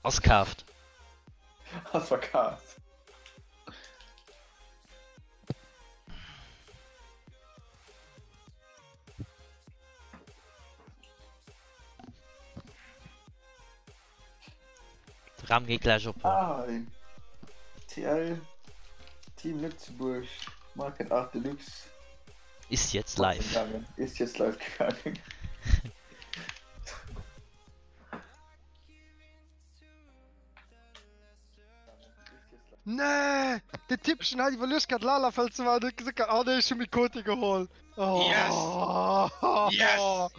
Ass kaaft. Ass verkaaft. De Raum geet gläich op. Ah, TL Team Lëtzebuerg Market Art Deluxe Ist jetzt live. Ist jetzt live gegangen. Nee, den Typchen hat iwwerluecht gehabt Lalafell ze maachen, huet gesot gehabt, oh nee, ech hu Miqo'te geholl. Oh. Yes! Yes!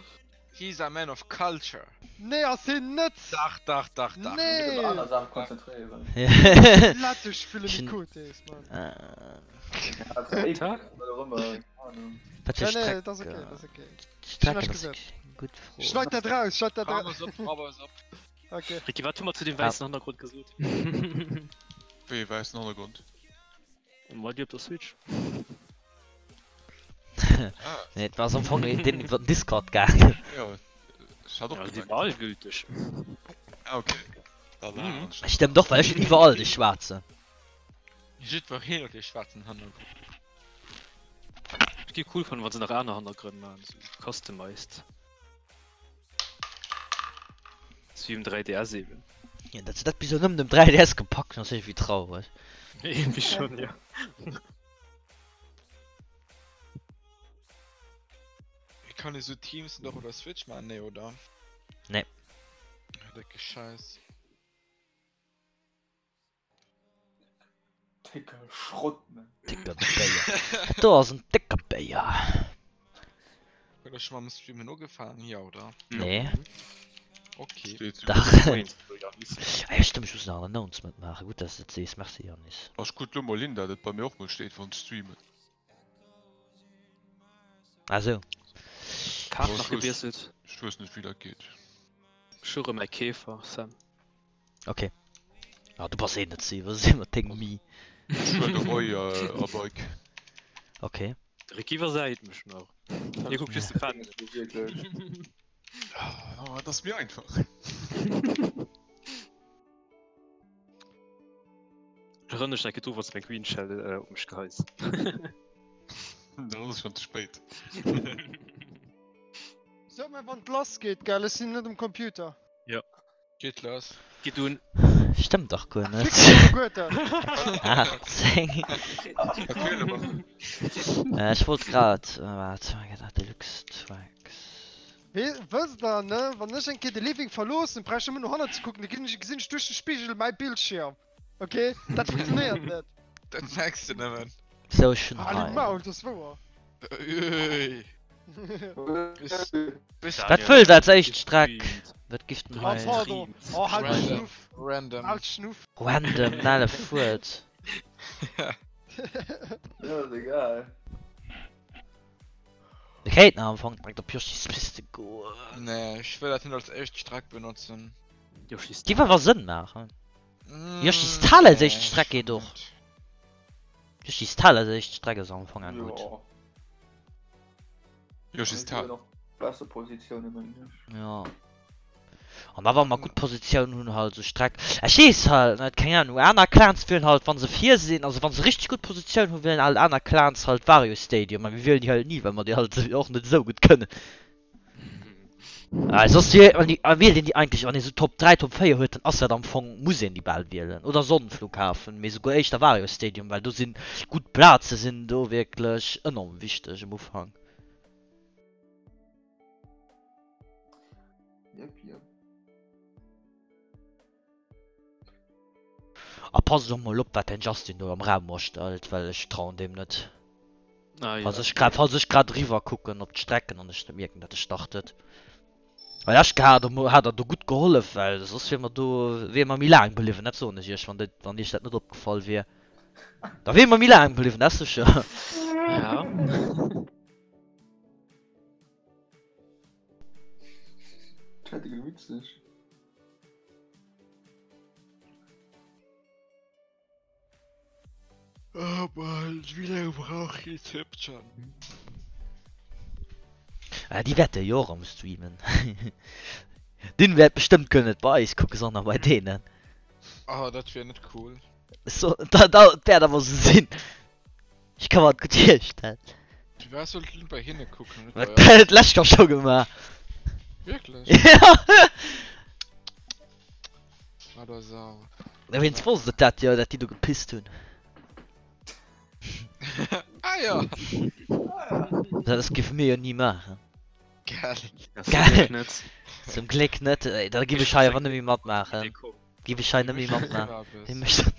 He's a man of culture. Nee, ass hien net! Dach, dach, dach, dach. Nee! Op aner Saachen konzentréieren. Lettesch fülle Miqo'tes, Mann. Wat fir Nee, nee, Streck? dat ass okay, dat ass okay. Strecken ass eng gutt Fro. Schneit dat raus, schneit dat Raum raus. ass op, Raum ass op. Okay. Ricky, wat hu mer zu dem wäissen Hannergrond gesot? Wéi ee wäissen Hannergrond? Mal déi op der Switch. Ah. Nee, et war am Fong deen iwwer den Discord gaangen. Jo, ech hat och Ja, gemengt. si war gülteg. Ah, okay. Dann Mhm. Stëmmt och, well ech hunn iwwerall de schwaarzen. Jiddwereen huet dee schwaarzen Hannergrond. Ech géif cool fannen, wann se nach aner Hannergrënn maachen, sou customized. Wéi um 3DS eben. Ja, datt se dat bis elo nëmmen um 3DS gepackt hunn, ass iergendwéi traureg. Iergendwéi schon, jo. Kann ee sou Teams och op der Switch maachen? Nee, oder? Nee. Décke Scheiss. Décke Schrott, man. Décke Béier. Dat do ass en décke Béier. Huet der scho mam Streamen ugefaangen? Jo, oder? Nee. Okay. Steet Dach. souguer. Ah jo, stëmmt, ech muss nach en Announcement maachen. Gutt, dass de et sees. Merci, Yannis. Ass gutt, lo mol hin, dat et bei mir och mol steet, wann ech streamen. Ah sou. Kaart nach gewiesselt. Ech weess net, wéi dat geet. Ech hu rëm mäi Käfer, Sam. Okay. Ah, du bass eh net ze iwwersinn mat dengem Mi. Ech huel de Roy a Bike. Okay. De Rick iwwersäit mech nach. Hie kuckt just de Fändel. Ah, dat ass méi einfach. Ech erënnere mech nach eng Kéier dru, wann s de meng Green Shell op mech geheis. Dann ass et schonn ze spéit. Sot mer wann et lass geet, gell? Ech sinn net um Computer. Jo. Geet lass. Geet un. Stëmmt dach guer net. 18. Ech wollt grad, waart, Deluxe Tracks. Wësst der ne, wann ech eng Kéier de Living verloossen, brauch ech nëmmen no hannen ze kucken, da ginn ech, gesinn ech duerch de Spigel mäi Bildschierm. Ok, dat funktionéiert net. Dat merks de nëmmen. Sou, ech hunn Hal hei. d'Maul, dat ass wouer. Ui. Wat wëllt der als éischt Streck? Wat giff den Oh, hei? pardon. Oh, halt Random. Schnuff. Random. Halt Schnuff. Random, nelle Fuert. Ja, ass egal. Mir kéinten am Fong direkt op Yoshi's Piste goen. Nee, ech wëll dat net als éischt Streck benotzen. Yoshi's Giff awer Sënn maachen. Yoshi's Tal als éischt Streck geet och. Yoshi's Tal als éischt Streck ass am Fong eng gutt. Jo. Yoshi's Tal. Besser Positioune mengen ech. Jo. An da wa mer gutt Positioun hunn halt esou Streck, ech weess halt net, keng Ahnung, aner Clans wielen halt wa se vir sinn, also wa se richteg gutt Positioun hunn, wielen halt aner Clans halt Wario Stadium, mä mir wielen déi halt ni, well mer déi halt och net esou gutt kënnen. Well soss wielt een déi, wielt een déi eigentlech, wann ee sou Top 3, Top 4 huet, dann ass dat am Fong, muss een déi bal wielen oder Sonnenflughafen, mee souguer éischter Wario Stadium, well do sinn gutt Plaze sinn do wierklech enorm wichteg um Ufank. Jep, jep. A passt och mol op wat den Justin do am Raum astellt, well ech trauen deem net. Ah, ja. Falls ech grad, falls ech grad eriwwer kucken op d'Strecken an ech net mierken dat e startet. Well ech hat hat der do gutt gehollef, well soss wier mer do wier mer méi laang bliwwen, dat soen ech iech, wann dat wann iech dat net opgefall wier. Da wier mer méi laang bliwwen, dat ass sécher. Ja. Dat wär witzeg. Oh Mann, wéi laang brauch déi Zip schon? Ah, déi wäerte jo och am streamen. Deen wäert bestëmmt guer net bei eis kucken, sondern bei deenen. Oh, dat wier net cool. So, da, da, et wäert awer sou sinn. Ech ka mer et gutt virstellen. Firwat sollt d'Lynn bei hinne kucken, net Wat bei eis? dat d'lescht Joer scho gemaach. Wierklech? Ja. Wat a Sau. Ja, wéinst wosst et dat jo, dat déi do gepisst hunn. Ah jo! Dat géife mir jo ni maachen. Gell. Zum Gléck net. Zum Gléck net. Da giff ech hei awer net méi matmaachen. Giff ech hei net méi matmaachen. Wie mécht dat?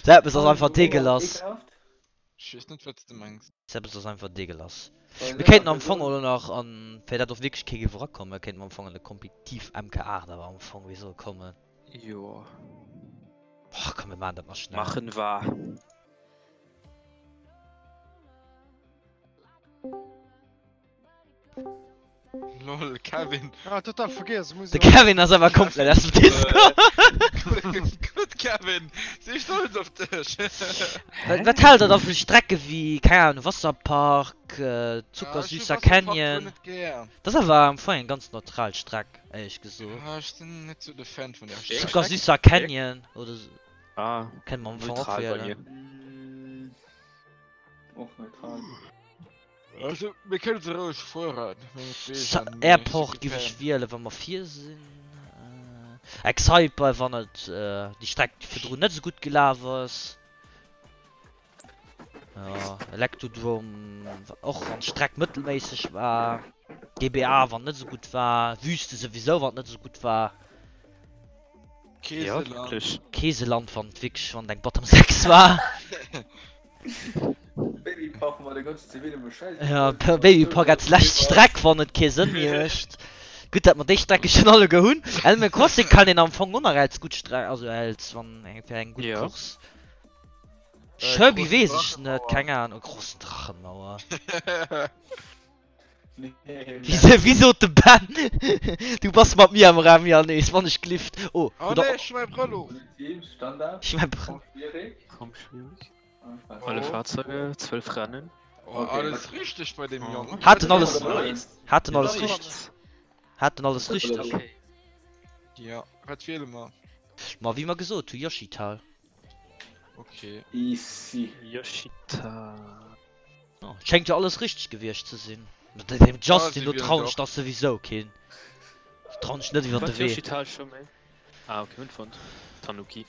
Sou eppes ass einfach deegelass. Ech weess net wat s de mengs. Sou eppes ass einfach deegelass. Mir kéinten am Fong elo nach, an fir dat och wierklech kee géif erakommen, kéinte mer am Fong an de Kompetitiv MK8 awer am Fong wéi soll kommen. Jo. Ach komm mir maachen dat nach schnell. Machen wa. Lol, Kevin. Ah, total vergiess, muss De Kevin ass awer komplett aus dem Discord. Gutt Kevin, si stolz op dech. Wat, wat haalt der da vu Strecke wéi, keng Ahnung, Wasserpark, Zuckersüßer Canyon? Dat ass awer am Fong eng ganz neutral Streck, éierlech gesot. Ah, ech sinn net sou de Fan vun där Streck. Zuckersüßer Canyon oder sou. Ah, Kënne mer am Fong och neutral bei wielen. mir. Och neutral. Also, mir kënne se roueg fueren, Sa mengetwegen, mee ech si Airport kee giff ech Fan. wielen, wa mer vir sinn. Ex-Hyper, wann et déi Streck virdrun net esou gutt gelaf ass. Jo, Electrodrome, och wann d'Streck mëttelméisseg war. GBA, wann net esou gutt war. Wüste souwisou, wann et net esou gutt war. Ja, Keeseland. wierklech. Keeseland, wann et wierklech, wann et eng Bottom 6 war. Babypark mat de ganzen zivile Bescheid. Ja, Babypark als lescht Streck, wann et kee Sënn méi mécht. Gutt, dat mer déi Strecke schonn alleguer hunn. Animal Crossing kann een am Fong och nach als gutt Streck, also als wann eng fir eng gutt Ja. Course. Äh, Sherby großen weess ech net, Drachenmauer. keng Ahnung. Großen Drachenmauer. Nee, Wieso, wieso de Ben? Du bass mat mir am Raum, Janis, wann ech glift. Oh, Oh oder nee, ech hu mäi Brëll of. Team, Standard, ich mein Brëll. komm schwierig. Komm, schwierig. Oh. Alle Fahrzeuge, 12 Rennen. Oh, alles richteg bei dem Jong. Hat en alles, Nice. hat en alles Nice. richteg? Hat en alles richteg? Okay. Ja, wat wiele mer? Ma wéi mer gesot hu, Yoshital. Okay. Easy. Yoshita. Oh, schéngt jo alles richteg gewiescht ze sinn. Dem Justin si do wielen trauen ech doch. da souwisou keen. Trauen ech net iwwer de Wat Wee. Yoshital scho méi? Ah, okay, hunn fonnt. Tanuki.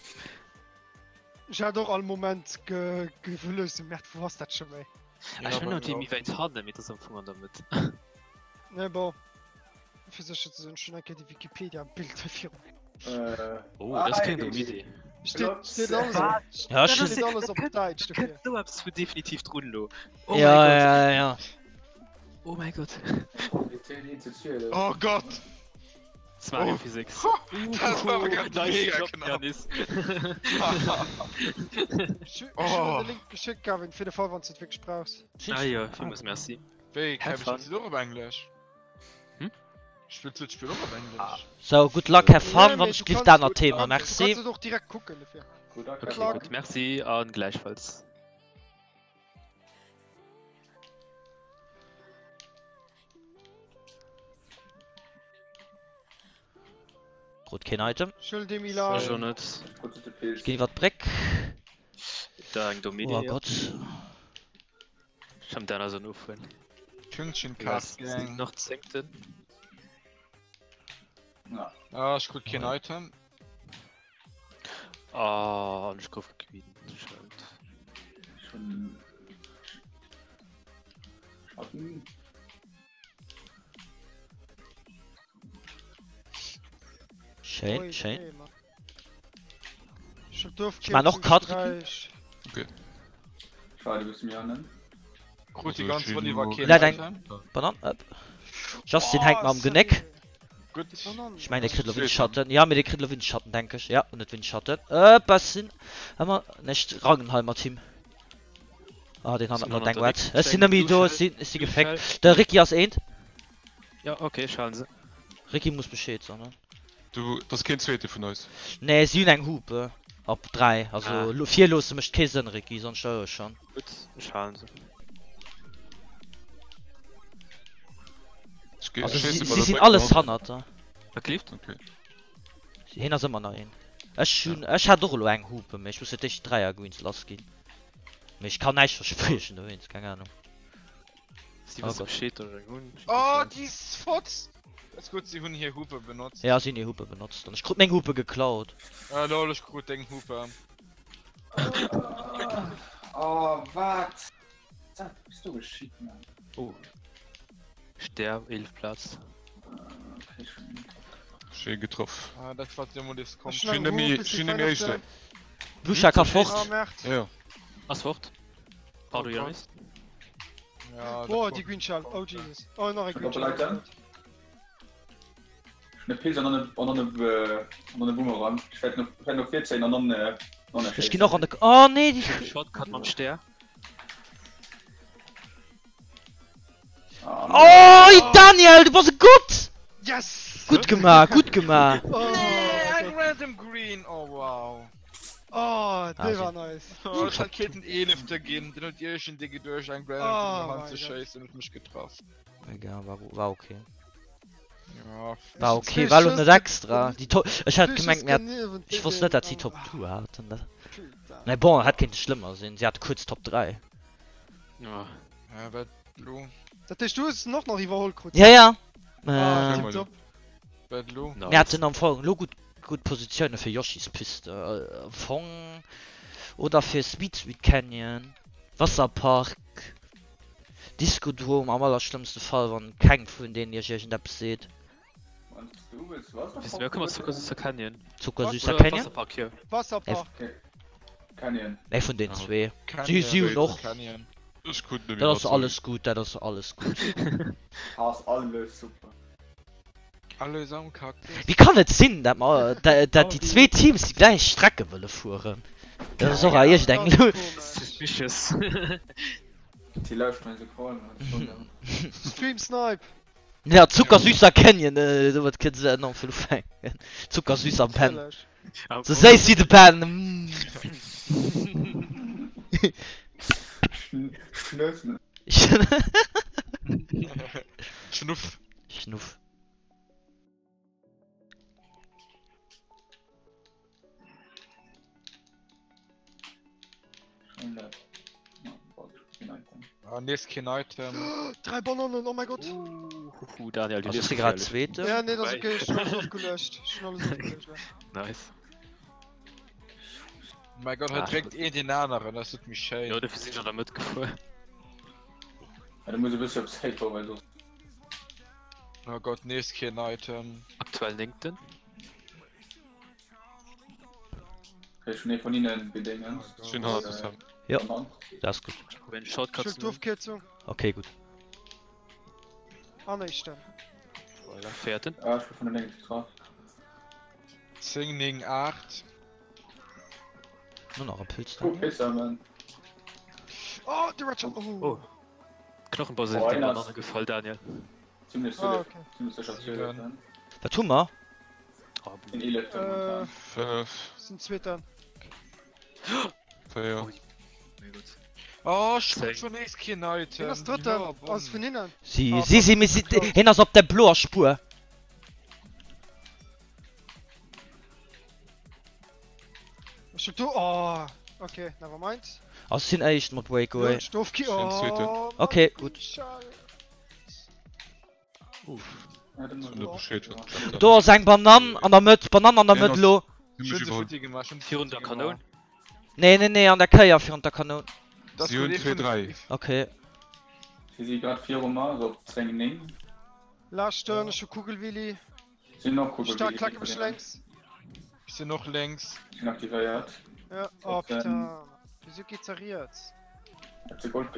Ech hat och all Moment ge gewëlles, Merd, wou ass dat scho méi? Ah, ech hunn nach déi méi wäit hannen, mee dat ass am Fong an der Mëtt. Ne, bon. Fir sécher ze sinn, ech hunn eng Kéier déi Wikipedia-Bild hei viru mir. Äh, Oh, dat kléngt no Idee. Steet, steet alles op, Ja, ech hunn. steet alles op Däitsch Dat dofir. kënnt sou eppes vu definitiv drun elo. Oh Ja, mäi Gott. ja, ja. Oh mäi Gott. Oh Gott! Das Mario Oh. Physics. Das war aber grad Nice mega Job, knapp. Janis. Ech hu Oh. der de Link geschéckt, Gavin, fir de Fall, wann s de et wierklech brauchs. Ah jo, villmools merci. Wéi, Have Kevin, fun. spills du och op Englesch? Hm? Spills du d'Spill och op Englesch? So, good luck, have fun, Nee, wann mee ech du glift kanns- aner Thema, Du merci. kanns et och direkt kucken dofir. Okay, luck. gutt, merci an gläichfalls. Krut keen Item. Schöll dem Ila. Ech och net. Ech ginn iwwer d'Bréck. Da eng domm Oh Idee. Gott. Ech haben der also ofhuelen. Pünktchen Cast Gang. Nach zéngten. Ah, ech krut keen Item. Ah, an ech gouf gequeenshellt. Schon. Schatten. Schéin, schéin. Ich mach noch Cut. Schade, bist du mir an? Krut die ganz Runn iwwer keen Leit eng Item. Banan up. Justin hänkt mer am Genéck. Gutt. Ech mengen, dee kritt elo Windschatten. Ja, mee dee kritt elo Windschatten, denk ech. Ja, en huet Windschatten. Äh, bessin. Ëmmer. Nee, ech rangen hei mat him. Ah, deen hannert mer, deng wat. Ech sinn net méi do, ech sinn, ech si geféckt. De Ricky ass eent. Ja, okay, ech halen se. Ricky muss Bescheed soen, ne? Du, dat ass keen zweete vun eis. Nee, si hunn eng Hupe op 3. Also ah. vir loosse mécht kee Sënn, Ricky, sonst stéiere ech schonn. Gutt, ech halen se. Also si si sinn alles hannert der. Wat leeft? Okay. Hien ass ëmmer nach een. Ech hunn ech hat och elo eng Hupe, mee ech muss fir d'éischt Dräier Greens lass ginn. Mee ech kann näischt verspriechen dowéinst, keng Ahnung. Si wësse Bescheed, datt ech eng hunn. Oh déi Fotz! Ass gutt, si hunn hir Hupe benotzt. Ja, si hunn hir Hupe benotzt an ech krut meng Hupe geklaut. Ah lol, ech krut deng Hupe. Oh wat? Wat bist du geschitt man? Oh. Stär 11 Platz. Schéi getroff. Ah, dat wat jo mol is kommt. Ech sinn nemmi ech sinn nemmi éischten. Lucia ka fort. Ah merde. Jo. Ass fort. Pardon Yanis. Ja, dat Oh, war- déi Green Shell. Oh Jesus. Oh, nach eng Green Doppel Shell. Item. Ech hunn e Pilz an dann e an dann e an dann e Boomerang. Ech wäert no wäert no vir zéien an dann dann Ech ginn och an de Oh nee, déi Shortcut mam Stär. Oh Daniel, du bass e Gott! Yes! Gutt gemaach, gutt gemaach! Oh, Nee, eng random green, oh wow. oh Ah, dee war si- nice. Oh, ech hat kéinten eelefte ginn, den huet iergendee geduecht eng random Oh green an mein Hand ze Gott. schéissen, huet mech getraff. Egal, war, war okay. Ja, War okay, war lo net extra. Déi Top, ech hat gemengt, mir hat, ech wosst net, dat si Top 2 haten. Mä bon, hätt kéinte schlëmmer sinn, si hate kuerz Top 3. Ja. Ja, wat lo? Dat heescht, du hues en och nach iwwerholl krut? Ja, ja. Ah, Äh, tipptopp. Wat lo? Mir haten am Fong lo gutt, gutt Positioune fir Yoshi's Piste, am Fong, oder fir Sweet Sweet Canyon, Wasserpark, Discodrome am allerschlëmmste Fall, wann keng vun deenen iech iergendeppes seet. Wéi komm Zuckersüsser Canyon? Zuckersüsser Canyon? Wasserpark, jo. Wasserpark. Canyon. Ee vun den zwee. Si si hunn och. Canyon. Ech krut net méi Dat ass mat. alles gutt, dat ass alles gutt. Ass alles super. Alles am Kaktus. Wéi kann et sinn, dat mer, dat déi zwee Teams déi gläich Strecke wëlle fueren? Dat ass och iergendeng. Suspicious. Déi lauschteren eise Call, man. Stream Snipe! Ja, Zuckersüßer Canyon, domat kënnt se enorm vill ufänken. Zuckersüßer Pen. Sou séiss wéi de Pen. Schnëssen. Schnuff. Schnuff. Ah, nees keen Item. 3 Bananen, oh mein Gott! Uhuhu, Daniel, du Also liefs si grad gefährlech. Zweeten. Ja, nee, dat ass okay, ech hun alles ofgelöscht. Ech hun alles ofgelöscht, ja. Nice. Mein Gott, hei Ah. dréckt een deen aneren, dat ass net méi schéin. Jo, dofir sinn ech an der Mëtt gefuer. Ja, du muss e bëssi op d'Säit goen, well soss. Oh Gott, nees keen Item. Aktuell néngten. Okay, ech hunn ee vun hinnen bedéngen. Ech sinn hannert dem Sam. Jo. Dat ass gutt. Ech probéieren de Shortcut Ech ze huel huelen. d'Ofkierzung. Okay, gutt. An éischten. Voilà, véierten. Ah, ech gouf vun der Lénks getraff. 10, 9, 8. Nur nach e Pilz Oh, da. Pizza, man. Oh, de Red Shot! Oh! Oh. Knochenbau sind Oh, den einer Banane gefall, Daniel. Ziemlich Ah, sicher. okay. Ziemlich sicher Sieben. Wat hu mer? Oh, Den 11. Äh, momentan. 5, Sind zweeten. 4. Oh, mein Gott. Oh, ech krut Zéng. schon nees keen Item. Hien ass drëtten. Ass vun hinnen. Si, Ah, si, si, fuck, si, si, geklaut. hien ass op der bloer Spuer. Ech hun do. Oh! Okay, never mind. Also sinn éischt mat Breakaway. Lo, Stoff, Schön zweeten. oh, Okay, gutt. Scheiße. Ja, dann Ech hunn net Bescheed, wat den Chat Do ass eng Banann an der Mëtt, Banann an der Hien Mëtt ass- lo. Si Schön mech se iwwerholl. futti gemaach, schön se Virun der futti Kanoun? gemaach. Nee, nee, nee, an der Kéier virun der Kanoun. Das Si hunn krut ee 2, vun- 3. Okay. Si si grad viru mer, so op 10, 9. Laaschten, ech hu Kugelwilli. Sinn och Kugelwilli. Stark klacke mech lénks. Ech sinn och lénks. Sinn aktivéiert. Ja, oh putain. Wieso geht's da riets?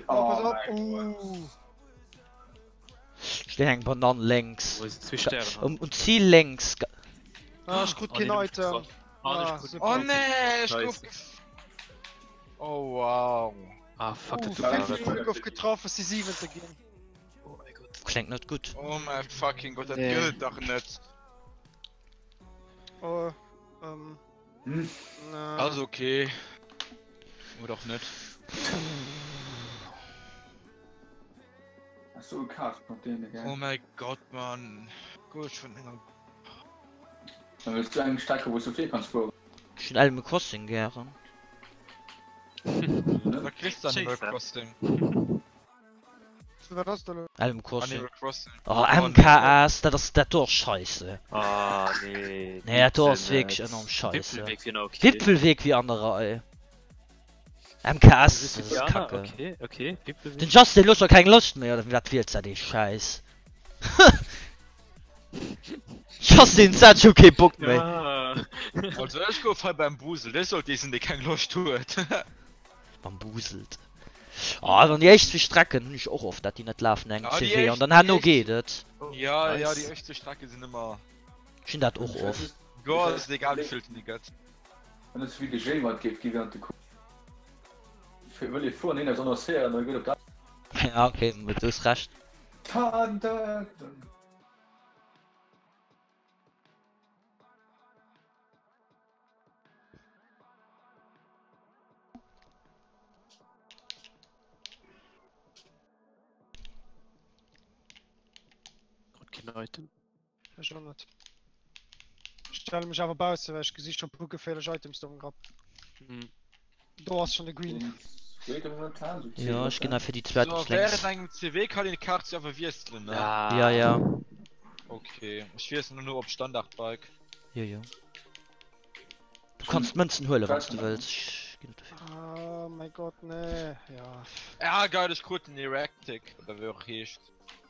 Oh, pass op. Uh. Steet eng Banann lénks. Wo sinn zwee Stären? Um, um Zil lénks. Ah, ech krut Oh, keen nee, Item. Ah, Ah, ich krut super. Oh nee, ech gouf Scheiße. gef... Oh wow. Ah, fuck, Uh, dat war 5 Minuten gouf getraff, ech si siwente ginn. Oh mein Gott. Klengt net gutt. Oh mein fucking Gott, dat Nee. gëtt et dach net. Oh, ähm. Hm. Na. Also okay. Oder auch net. Ass sou e Chaos mat deene, gell? Oh mäi Gott, Mann. Gouf ech vun enger. Dann wëlls du eng Strecke wou s du vir kanns fueren. Ech hunn Animal Crossing gären. Da kriss de Animal Crossing. Wat ass dat elo? Animal Crossing. Animal Crossing. Oh MKS, dat ass dat do ass scheisse. Ah nee. Nee dat do ass wierklech enorm scheisse. Wipfelweg wier nach okay. Wipfelweg wier an der Rei. MKS das ist kacke. Okay, okay. Den Justin huet scho keng Loscht méi oder wat wielst dat ee Schäiss? Justin hat scho kee Bock méi. Also ech gouf hei bambuselt, ech sollt dee sinn dee keng Loscht huet. Bambuselt. Ah an déi éischt zwee Strecken hunn ech och oft dat déi net lafen eng CW an dann herno geet et. Ja ja déi éischt zwee Strecke sinn ëmmer. Ech hunn dat och oft. Do ass et egal wéi vill den déi gëtt. Wann et souvill gejéimert géif gi während de Course, wëll ee fueren, een eppes annoncéieren, da gëtt op dat. Ja ok, du hues Recht. Tante! Krut keen Item. Ech och net. Ech stelle mech awer bausse, well ech gesi scho puer geféierlech Items do am Grapp. Hm. Do ass schon de Green. Jo, ech ginn hei fir déi zweet So, op lénks. während engem CW kann een d'Kaart jo awer wiesselen, ne? Ja, ja. Okay, ech wiesselen elo op Standardbike. Jo, jo. Du kanns d'Mënzen huelen, wann s du wëlls. Ech ginn net dofir. Oh mäi Gott, nee. Ja. Ah, geil, ech krut den Erratic, oder wéi och heescht.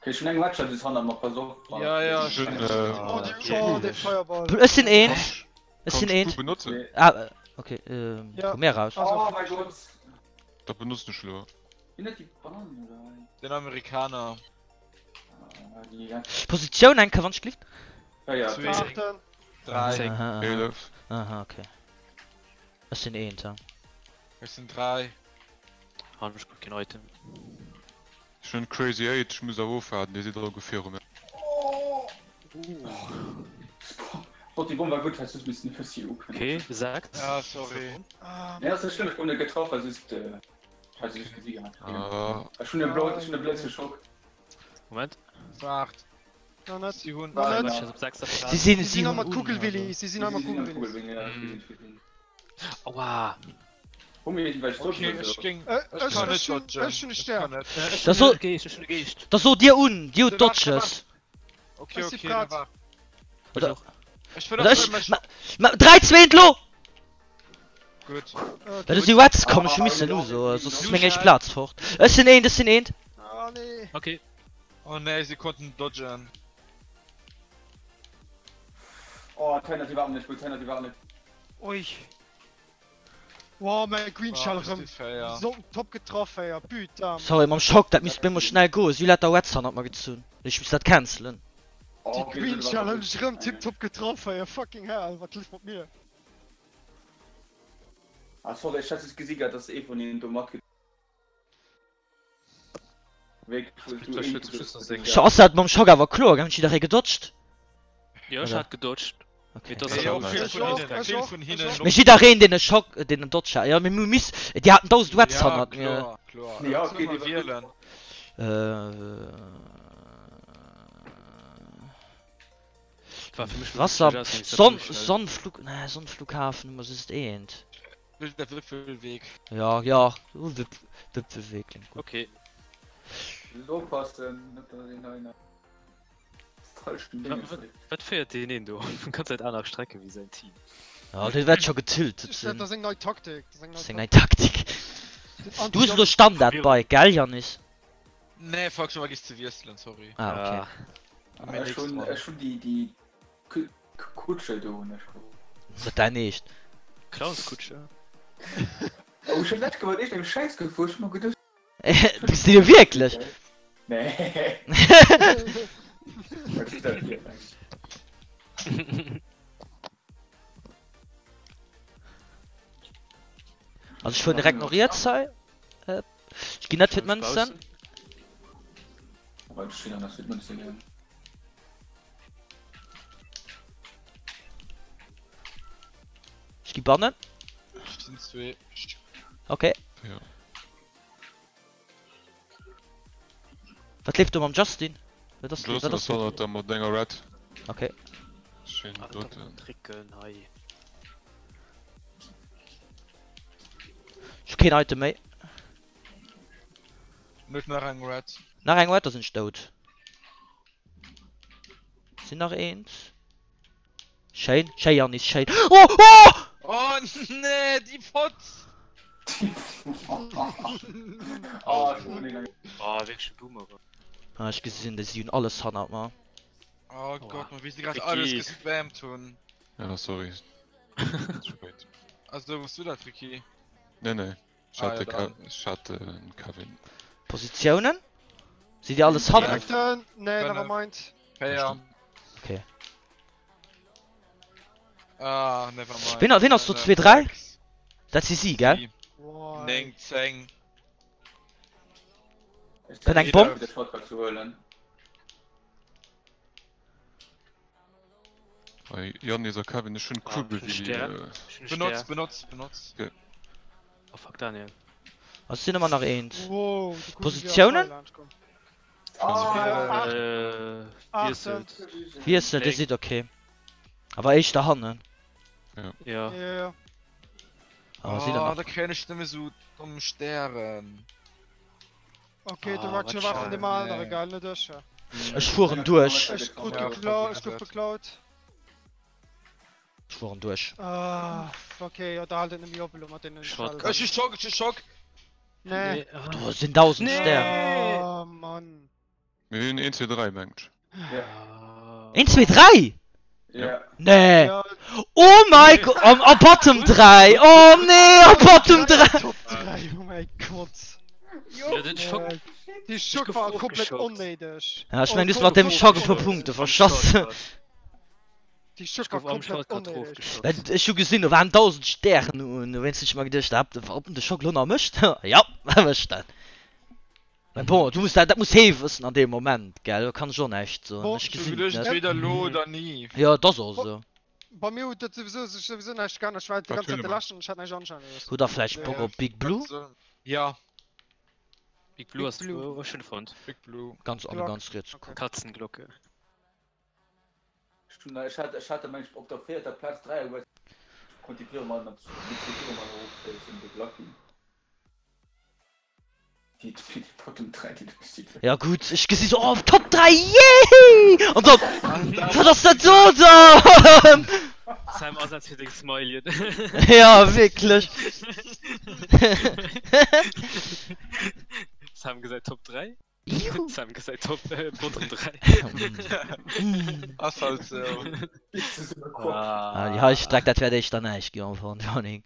Okay, ech hun eng Wedge bis hanner mer, pass op. Ja, ja, Ech hun, äh, Oh, déi, oh, dee Fireball. Ech sinn eent. Ech sinn Kanns du eent. benotzen? Ah, okay, ähm, Ja. komm mir raus. Also, Oh mäi Gott. Dat benotzen ech elo. Sinn dat déi Bananen oder wéi? Den Amerikaner. Ah, déi ja. Positioun eng Kéier, wann ech gelift. Ja, ja. Zwee. Achten. 3. Zéng. Aha, aha. 11. Aha, okay. Ech sinn eent, ja. Ech sinn 3. Han ech krut keen Item. Ech hunn Crazy 8, ech muss awer ofwaarden, dir sidd alleguer viru mir. Bot, déi Bomm war gutt, häss just missen e bëssi ukucken. Okay, 6. Ah, sorry. Ah, Nee, ass net schlëmm, ech gouf net getraff, well just, ech hat se just gesi gehat. Ah, Ech hunn e blo, ech hunn e blëtze Schock. Moment. Waart. Nach net. Si hunn. Nach net. Ech ass op 6 Si sinn, Si si sinn hunn mat un, Kugelwilli, also. si sinn mat Si sinn am Kugelwillis. Kugelwilli, ja, ech gesinn, ech gesinn. Aua. Hu mir iergendwelch Okay, Dodgen ech oder géing. Äh, Ech ech, kann net ech hunn, dodgen. ech hunn e Ech Stär. kann net. Ech Da hunn so- e Geescht, ech hunn e Geescht. Da sot dir un, dir hutt Warte, warte. Dodges. Okay, Ech si okay, prett. da waart. Oder, Ech wëll oder och ech. mech. Ma, ma, 3, 2, 1, lo! Gutt. Okay. Well do si Reds komm, ech hu missen usoen, soss ass meng éischt Plaz fort. Ech sinn eent, ech sinn eent. Ah, nee. Okay. Oh nee, si konnten dodgen. Oh, Tanner, déi waren net gutt, Tanner, déi waren net. Ui. Wow, mäi Green Shell Ah, erëm. déi Féier. So top getraff, ey. Putain. Sorry, mam Schock, dat misst bemol schnell goen. Si hu lauter Reds hannert mer gezunn. Ech muss dat cancelen. Oh, Déi okay, Green dat war Shell hunn gutt. ech erëm tiptop getraff, ey. Fucking hell, wat leeft mat mir? Ah, sorry, ech hat just gesi gehat, dass ee vun hinnen do matge. Scho ass dat mam Schock awer kloer, gell? Hunn jidderee gedodged? Jo, ech hat gedodged. Okay. Mee Mee jiddereen deen e Schock, deen en Dodge hat, jo mee miss, déi haten 1000 Wets hannert mir. Ja, okay, déi wielen. Wasser, Sonn, Sonnenflug, nee Sonnenflughafen hu mer just eent. Der Wipfelweg. Ja, ja, Wip, Wipfelweg klingt gut. Okay. Oppassen, net dass een hei nach falschen Dinge dréckt. Wat féiert deen een do? Ganz Zäit aner Strecke wéi säin Team. Ja, dee wäert scho getiltet sinn. Dat ass eng nei Taktik. Dat ass eng nei Taktik. Du hues elo Standardbike, gell Yannis? Nee, fuck, ech hu vergiss ze wiesselen, sorry. Ah, okay. Ech hunn, ech hunn déi, déi Kutsche do hunn ech geholl. Wat däin eescht? Clownskutsche? Oh, ech hunn lech gewollt iergendeng Schäiss gefuer, ech hu mer geduecht. Du si jo wierklech? Nee. Wat ass dat fir eng? Also ech fueren direkt no riets hei. Ech ginn net fir d'Mënzen. Aber ech ginn net fir d'Mënzen ginn. Ech gi bannen. Okay. Ja. Wat leeft do mam Justin? Wat ass Justin wat ass ass do? hannert der mat enger Red. Okay. Schön Alter, doten. Tricken hei. Ech hu keen Item méi. Net nach eng Red. Nach eng Red, da sinn ech dout. Sinn nach eent. Schéin, schéi Yannis, schéin. Oh, oh! Oh nee, déi Fotz! Oh, ech hunn eng. Oh, wierklech e Boomer. Ah, ech gesinn, déi si hunn alles hannert mer. Oh Gott, man, wéi se grad alles gespammt hunn. Ja, sorry. Ze spéit. Also, wous du dat, Ricky? Nee, nee. Ech hat Ah, ja, de dann. Ke- ech hat den Kevin. Positiounen? Sidd dir alles hannert? Fünften, nee, Fënnef. never mind. 4. Okay. Ah, never mind. Wien, wien ass do 2, 3? Dat si si, gell? 9, Why? 10. Kënnt eng Bomm? De Shotgun ze huelen. Hei, Yannis a Kevin, ech hunn Ah, Kugel ech hunn wéi. Stär. Äh, Ech hunn e Benotz, Stär. benotz, benotz. Oh fuck, Daniel. Also sinn ëmmer nach eent. Wow, die Kugel, die Positiounen? ass voll laanscht komm. Ah, Äh, Achten. wiesselt. Wiesselt, dir Léng. sidd okay. Awer éischter hannen. Ja. Ja, ja. Awer sinn der Oh, nach. da kréien ech nëmme sou domm Stären. Okay, de Ah, Roger wat war vun dem schade. anere, geil, net ech. Ech fueren duerch. Ech krut Ja, geklaut, ech gouf ja. beklaut. Ech fueren duerch. Ah, okay, jo, da halt et net méi op elo mat deenen Shotgun. Ech hu Schock, ech hu Schock! Nee. Ah. Do sinn 1000 Nee. Stären. Oh Mann. Mir hunn 1, 2, 3, mengt ech. Ah. 1, 2, 3? Ja. Nee. Ja, Oh my Gott, am, am Bottom 3. Oh nee, am Bottom 3. Top 3, oh mäi Gott. Ja, den Schock. Dee Schock gouf war och komplett geschockt. onnéideg. Ja, ech Oh, meng, du hues mat dem Schock e puer komplett Punkte verschass. Déi Ich Schock war gouf am komplett Shortcut onnéideg. ofgeschockt. Well ech hu gesinn, do waren 1000 Stären un, dowéinst hunn ech mer geduecht, ob en de Schock lo nach mécht? Ja, e mécht dat. Mä bon, du muss dat, dat muss hee wëssen an deem Moment, gell, do kann ech och näischt soen, Bon, ech Ech hu gesinn et geduecht, net. entweder lo oder ni. Jo, et ass och esou. Bei mir huet dat souwisou sech souwisou näischt geännert, ech war déi Wat ganz Zäit hunn de mer? Leschten, ech hat näischt anscheinend. Hutt der vläicht Bock Ja. op Big Blue? Wat soll- Ja, Big Blue Big ass Blue. war schön fonnt. Big Blue. Ganz an Glock. ganz riets. Okay. Katzenglocke. Ech hunn, ech hat, ech hat meng op der véierter Plaz 3 Uhr konnt déi Firma mat déi Firma erofschéissen, de Lucky. Déi déi Bottom 3, déi du si. Ja gutt, ech gesi sou, oh Top 3, yay! An dann, wat ass dat do dann? Sam Asaz fir deng Smileyen. Ja, wierklech. Sam gesäit Top 3. Juhu. Sam gesäit Top äh, Bottom 3. Ass halt sou. Ah, déi hei Streck, dat wäert éischter näischt ginn am Frontrunning.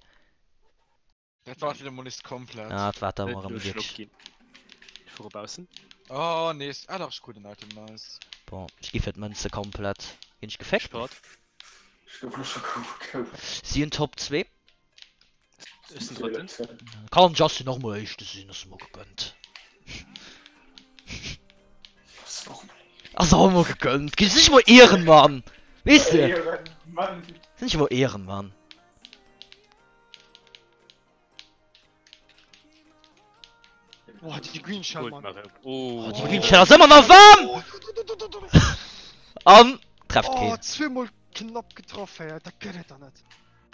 Dat war wieder mol nees komplett. Ah, dat war da Net mol erëm lo Schlupp wierklech. ginn. Ich fuere baussen. Oh nees, ah dach, ech krut en Item, nice. Bon, ech gi fir d'Mënze komplett. Ginn ech geféckt? Sport. Ech gouf lo scho geholt. Si hunn Top 2. Ech sinn drëtten. Kann Justin och mol éischte sinn, ass emol gegönnt. Ass och emol gegönnt. Gi sech mol Ehrenmann. Weess de? Ehrenmann. Sinn ech emol Ehrenmann. Boah, déi Green Shell, Mann. Oh, oh déi Green Shell ass ëmmer nach waarm! An trefft Oh, keen. zweemol knapp getraff, ey, dat gëtt et der net.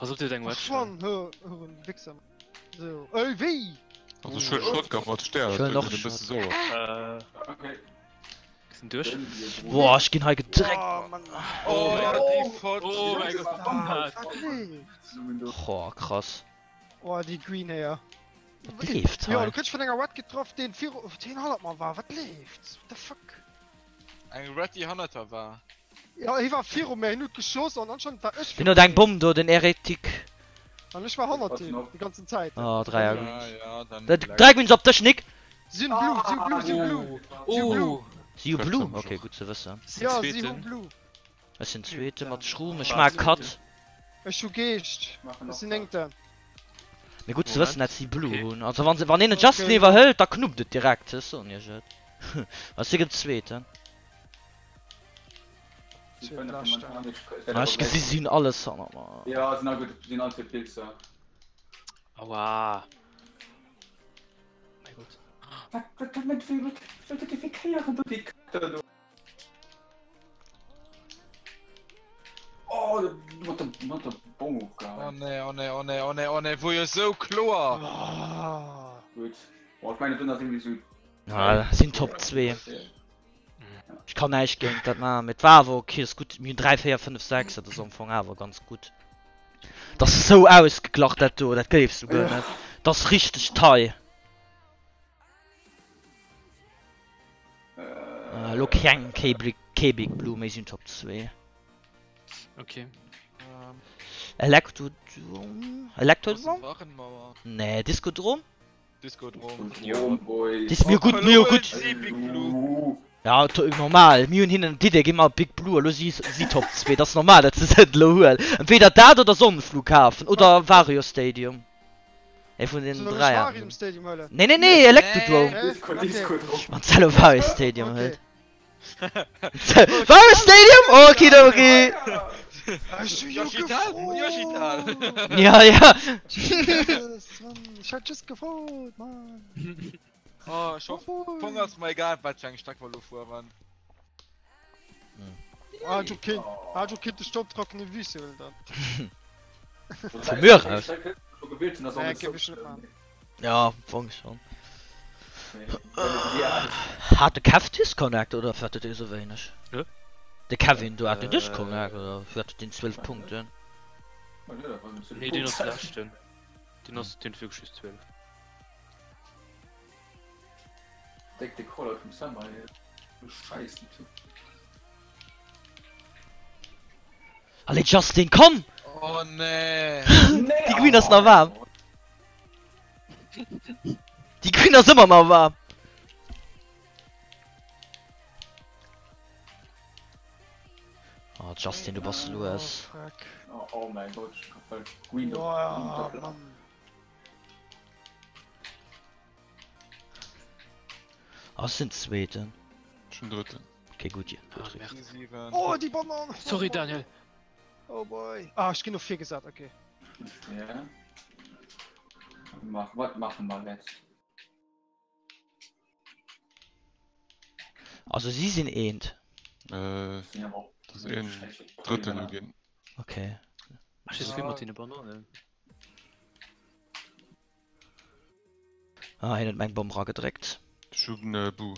Pass op, dir huet eng Wedge. Verschwann, huren Wichser. So, ey, wéi? Also ech huelen Shotgun mat Stär, Ech dat huelen och gëtt e bësse sauer. Äh, Okay. sinn duerch. Boah, ech ginn hei gedreckt. Oh, Mann. Oh, déi Fotz. Oh mein Gott. Ah, wat leeft? Oh, krass. Oh, déi Green Hair. Wat leeft Jo, hei? du kriss vun enger Red getraff, deen viru, deen hannert mer war. Wat leeft? What the fuck? Eng Red, déi hannert der war. Ja, hie war viru mir, hien huet geschoss an anscheinend war ech Wien huet eng Bomm do, den Eretik? An ech war hannert him déi ganzen Zäit. Oh, Dräier. Ja, ja, dann. Dräi Greens op dech, Nick! Si hunn Blue, si hunn Blue, si hunn Blue. Si hunn Blue. Oh, Si hu Trefft Blue? mech Okay, och. gutt ze wëssen. sinn Ja, si hunn Zweeten. Blue. Ech sinn Zweete mat Schroom, ech War maache Zweeten. Cut. Ech hu Geescht. Ech sinn Néngten. Mee gutt ze Moment. wëssen, dat si Blue Okay. hunn. Also wann se, wann een den Justin Okay. iwwerhëlt, da knuppt et direkt, ech soen iech et. Also si gëtt Zweeten. Ah, ech gesi si hunn alles hannert mer. Ja, sinn all gutt, sinn all fir Pilzer. Aua. Mein Gott. Wat wat wat wat wat wat wat fir Kéieren do déi Kack do. Oh, mat der mat der Bong Oh ofgehauen. nee, oh nee, oh nee, oh nee, oh nee, wor jo sou kloer! Ah. Gutt. Oh, ech mengen et ass irgendwie sou. Ah, sinn Top 2. Ech kann näischt géint dat maachen, mee et war awer ok, ass gutt. Mir hunn 3, 4, 5, 6, dat ass am Fong awer ganz gutt. Dat ass sou ausgeglach dat do, dat gleefs du guer net. Dat ass richteg taille. Elo keng kee Big Blue méi sinn Top 2. Okay. Electrodrome? Electrodrome? Nee, Discodrome? Discodrome. Dis mir gutt, mir gutt. Ja, normal, mir hunn hinnen d'Idee gi mat Big Blue, elo si si Top 2, dat ass normal, datt se se elo huelen. Entweder dat oder Sonnenflughafen oder Wario Stadium. Ee vun deenen 3 haten se. Nee, nee, nee, Electrodrome. Wann se elo Wario Stadium hëlt. Wario Stadium? Okidoki. Yoshital? Yoshital. Ja, ja. Jesus, Mann, ech hat just gefrot, Mann. Oh, ech hoff, Fong ass mer egal wat fir eng Streck mer elo fueren. Ah, du kind, ah, du kind de staubtrockene Wüste huelen dann. Vu mir aus. Nee, geb ech net man. Ja, am Fong schon. Hat de Kev Disconnect oder firwat huet dee esou wéineg? Hä? De Kevin do hat den Disconnect oder firwat huet deen 12 Punkten? Nee, deen ass de leschten. Deen ass, deen huet wierklech just 12. Déck de Callout vum Sam hei. Scheiß den Typ. Allez Justin, komm! Oh nee! Déi Green ass nach waarm. Déi Green ass ëmmer nach waarm. Oh Justin, du bass lues. Oh, fuck. Oh, oh mein Gott, ich hab voll Green. Oh, Mann. Ah, ech sinn Zweeten. Ech sinn Drëtten. Okay, gutt, Ah, merde. 7. Oh, déi Banan! Sorry Daniel. Oh boy. Ah, ech ginn no vir gesat, okay. Ja. Mach, wat machen wir jetzt? Also si sinn eent. Äh, dat ass een Drëtten elo ginn. Okay. Ech si souvill mat deene Bananen. Ah, hien huet meng Bomm ragedréckt. Ech hunn e Bu.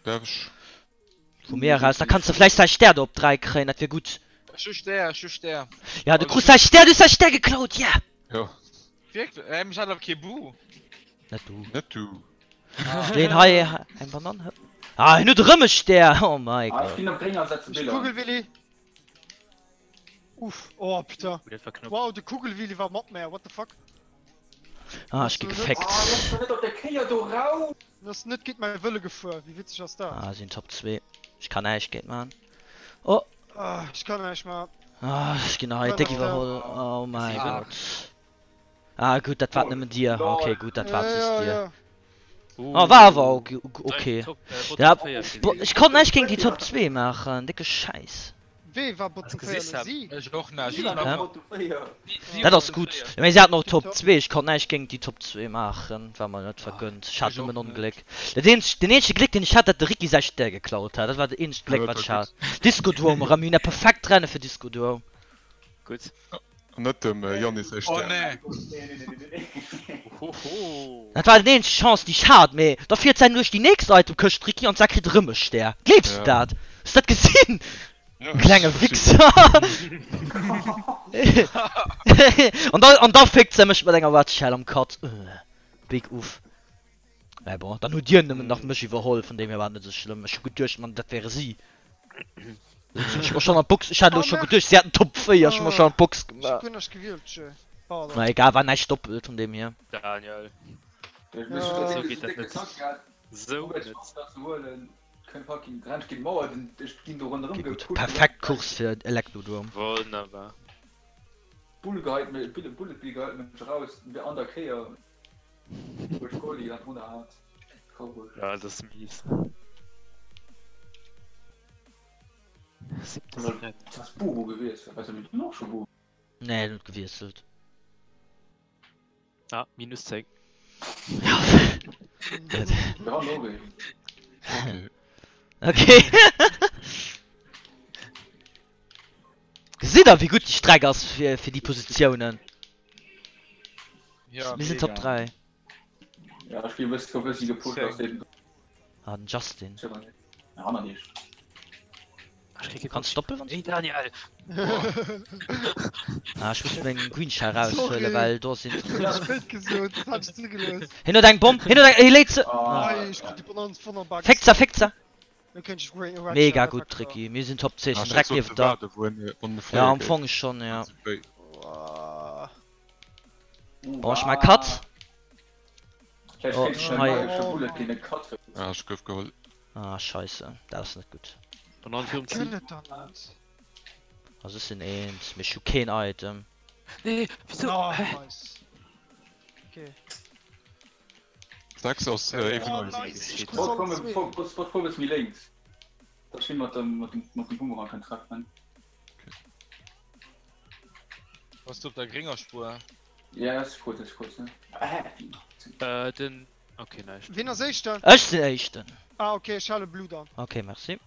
Däerf ech? Vu mir eraus, da kanns de vläicht säi Stär do op 3 kréien, dat wier gutt. Ech hu Stär, ech hu Stär. Ja, du krus säi Stär, du hues säi Stär geklaut, yeah! Jo. Wierklech? Äh, ech hat awer kee Bu. Net du. Net du. Ech leeën hei eng Banann. Ah, hien huet erëm e Stär, oh my Ah, ech god. ginn op gréng a setze Biller. Kugelwilli. Uff, oh putain. Oh, dat war knapp. Wow, de Kugelwilli war mat mär, what the fuck? Ah, ech gi geféckt. Ah, lass mech net op der Kéier do raus! En ass net géint mäi Wëlle gefuer, wéi witzeg ass dat? Ah, sinn Top 2. Ech kann näischt géint man. Oh! Ah, ech kann näischt man. Ah, ech ginn hei déck iwwerholl. Oh mäi Gott. Ah, gutt, dat waart nëmmen dir. Okay, gutt, dat waart just dir. Oh, war awer okay. Ja, ech konnt näischt géint déi Top 2 maachen. Décke Schäiss. Wee war Bottom 4 elo? Si? Ech och net. Dat ass gutt. Mee si haten och Top 2. Ech konnt näischt géint déi Top 2 maachen. War mer net vergönnt. Ech hat nëmmen Ongléck. Dat eenzegt, den eenzege Gléck deen ech hat, dat de Ricky säi Stär geklaut hat. Dat war dat eenzegt Gléck wat ech hat. Discodrome erëm. Mir hunn dat perfekt Renne fir Discodrome. Gutt. An net dem Yannis säi Oh Stär. nee. Hoho. Dat war déi eenzeg Chance déi ech hat, mee da fiert säin duerch déi nächst Itemkëscht Ricky an d'Sa kritt erëm e Stär. Gleefs du Ja. dat? Hues dat gesinn? Ja, Klenge ech- Wichser! An da, an da féckt se mech mat enger Red Shell am Cut. Big Uff. Mä bon, dann hutt dir nëmmen nach mech iwwerholl, vun deem hier war et net esou schlëmm. Ech hu geduecht, man, dat wäre si. Ech hunn mer schonn an d'Box, ech hat elo Oh, scho merde. geduecht, si hätten Top 4, ech hu mer schonn an d'Box Ech gemaach. hunn guer gewielt, jee. Pardon. Na egal, war näischt doppelt vun deem hier. Daniel. Ja. Sou geet dat net. Sou net. Okay, gutt. Perfekt Course fir Electrodrome. Wonnerbar. Bull geheit mech, Bullet Bill geheit mech raus, an der Kéier. Ja, das ist mies. Das Bubu gewiesselt. Weißt du, wie du noch schon Bubu? Nee, den huet gewiesselt. Ah, minus 10. Ja. Okay. Gesitt der wéi gutt déi Streck ass fir fir déi Positiounen? Ja, Mir sinn Top 3. Ja, ech gi wëss gouf wëssi gepusht ass den. Ah, den Justin. Hanner Dich. Kanns stoppen wann Hey Daniel! Ah, ech muss meng Green Shell raushuelen, well do sinn. Spéit gesot, das hat ech zugelooss. Hien huet eng Bomm, hien huet eng, hie léit se. Ah. Ech krut déi Banann von der Bak. Féckt se, féckt se. Mega Mega gutt Ricky, mir sinn Top 10, direkt nieft der. Ja am Fong schon ja. Brauch ech mal Cut? Oh, hei. Ah, ech gouf geholl. Ah scheisse, dat ass net gutt. Also ech sinn eent, mee ech hu keen Item. Nee, wieso? Oh, nice. Okay. 6 ass ee vun eis. Spot komm méi lénks. Dat ech mat dem mat dem Boomerang kann treffen. Bass du op der grénger Spuer? Ja ech krut ech krut se. Äh den okay näischt. Wien ass éischten? Ech sinn éischten. Ah okay, ech hale Blue dann. Okay merci.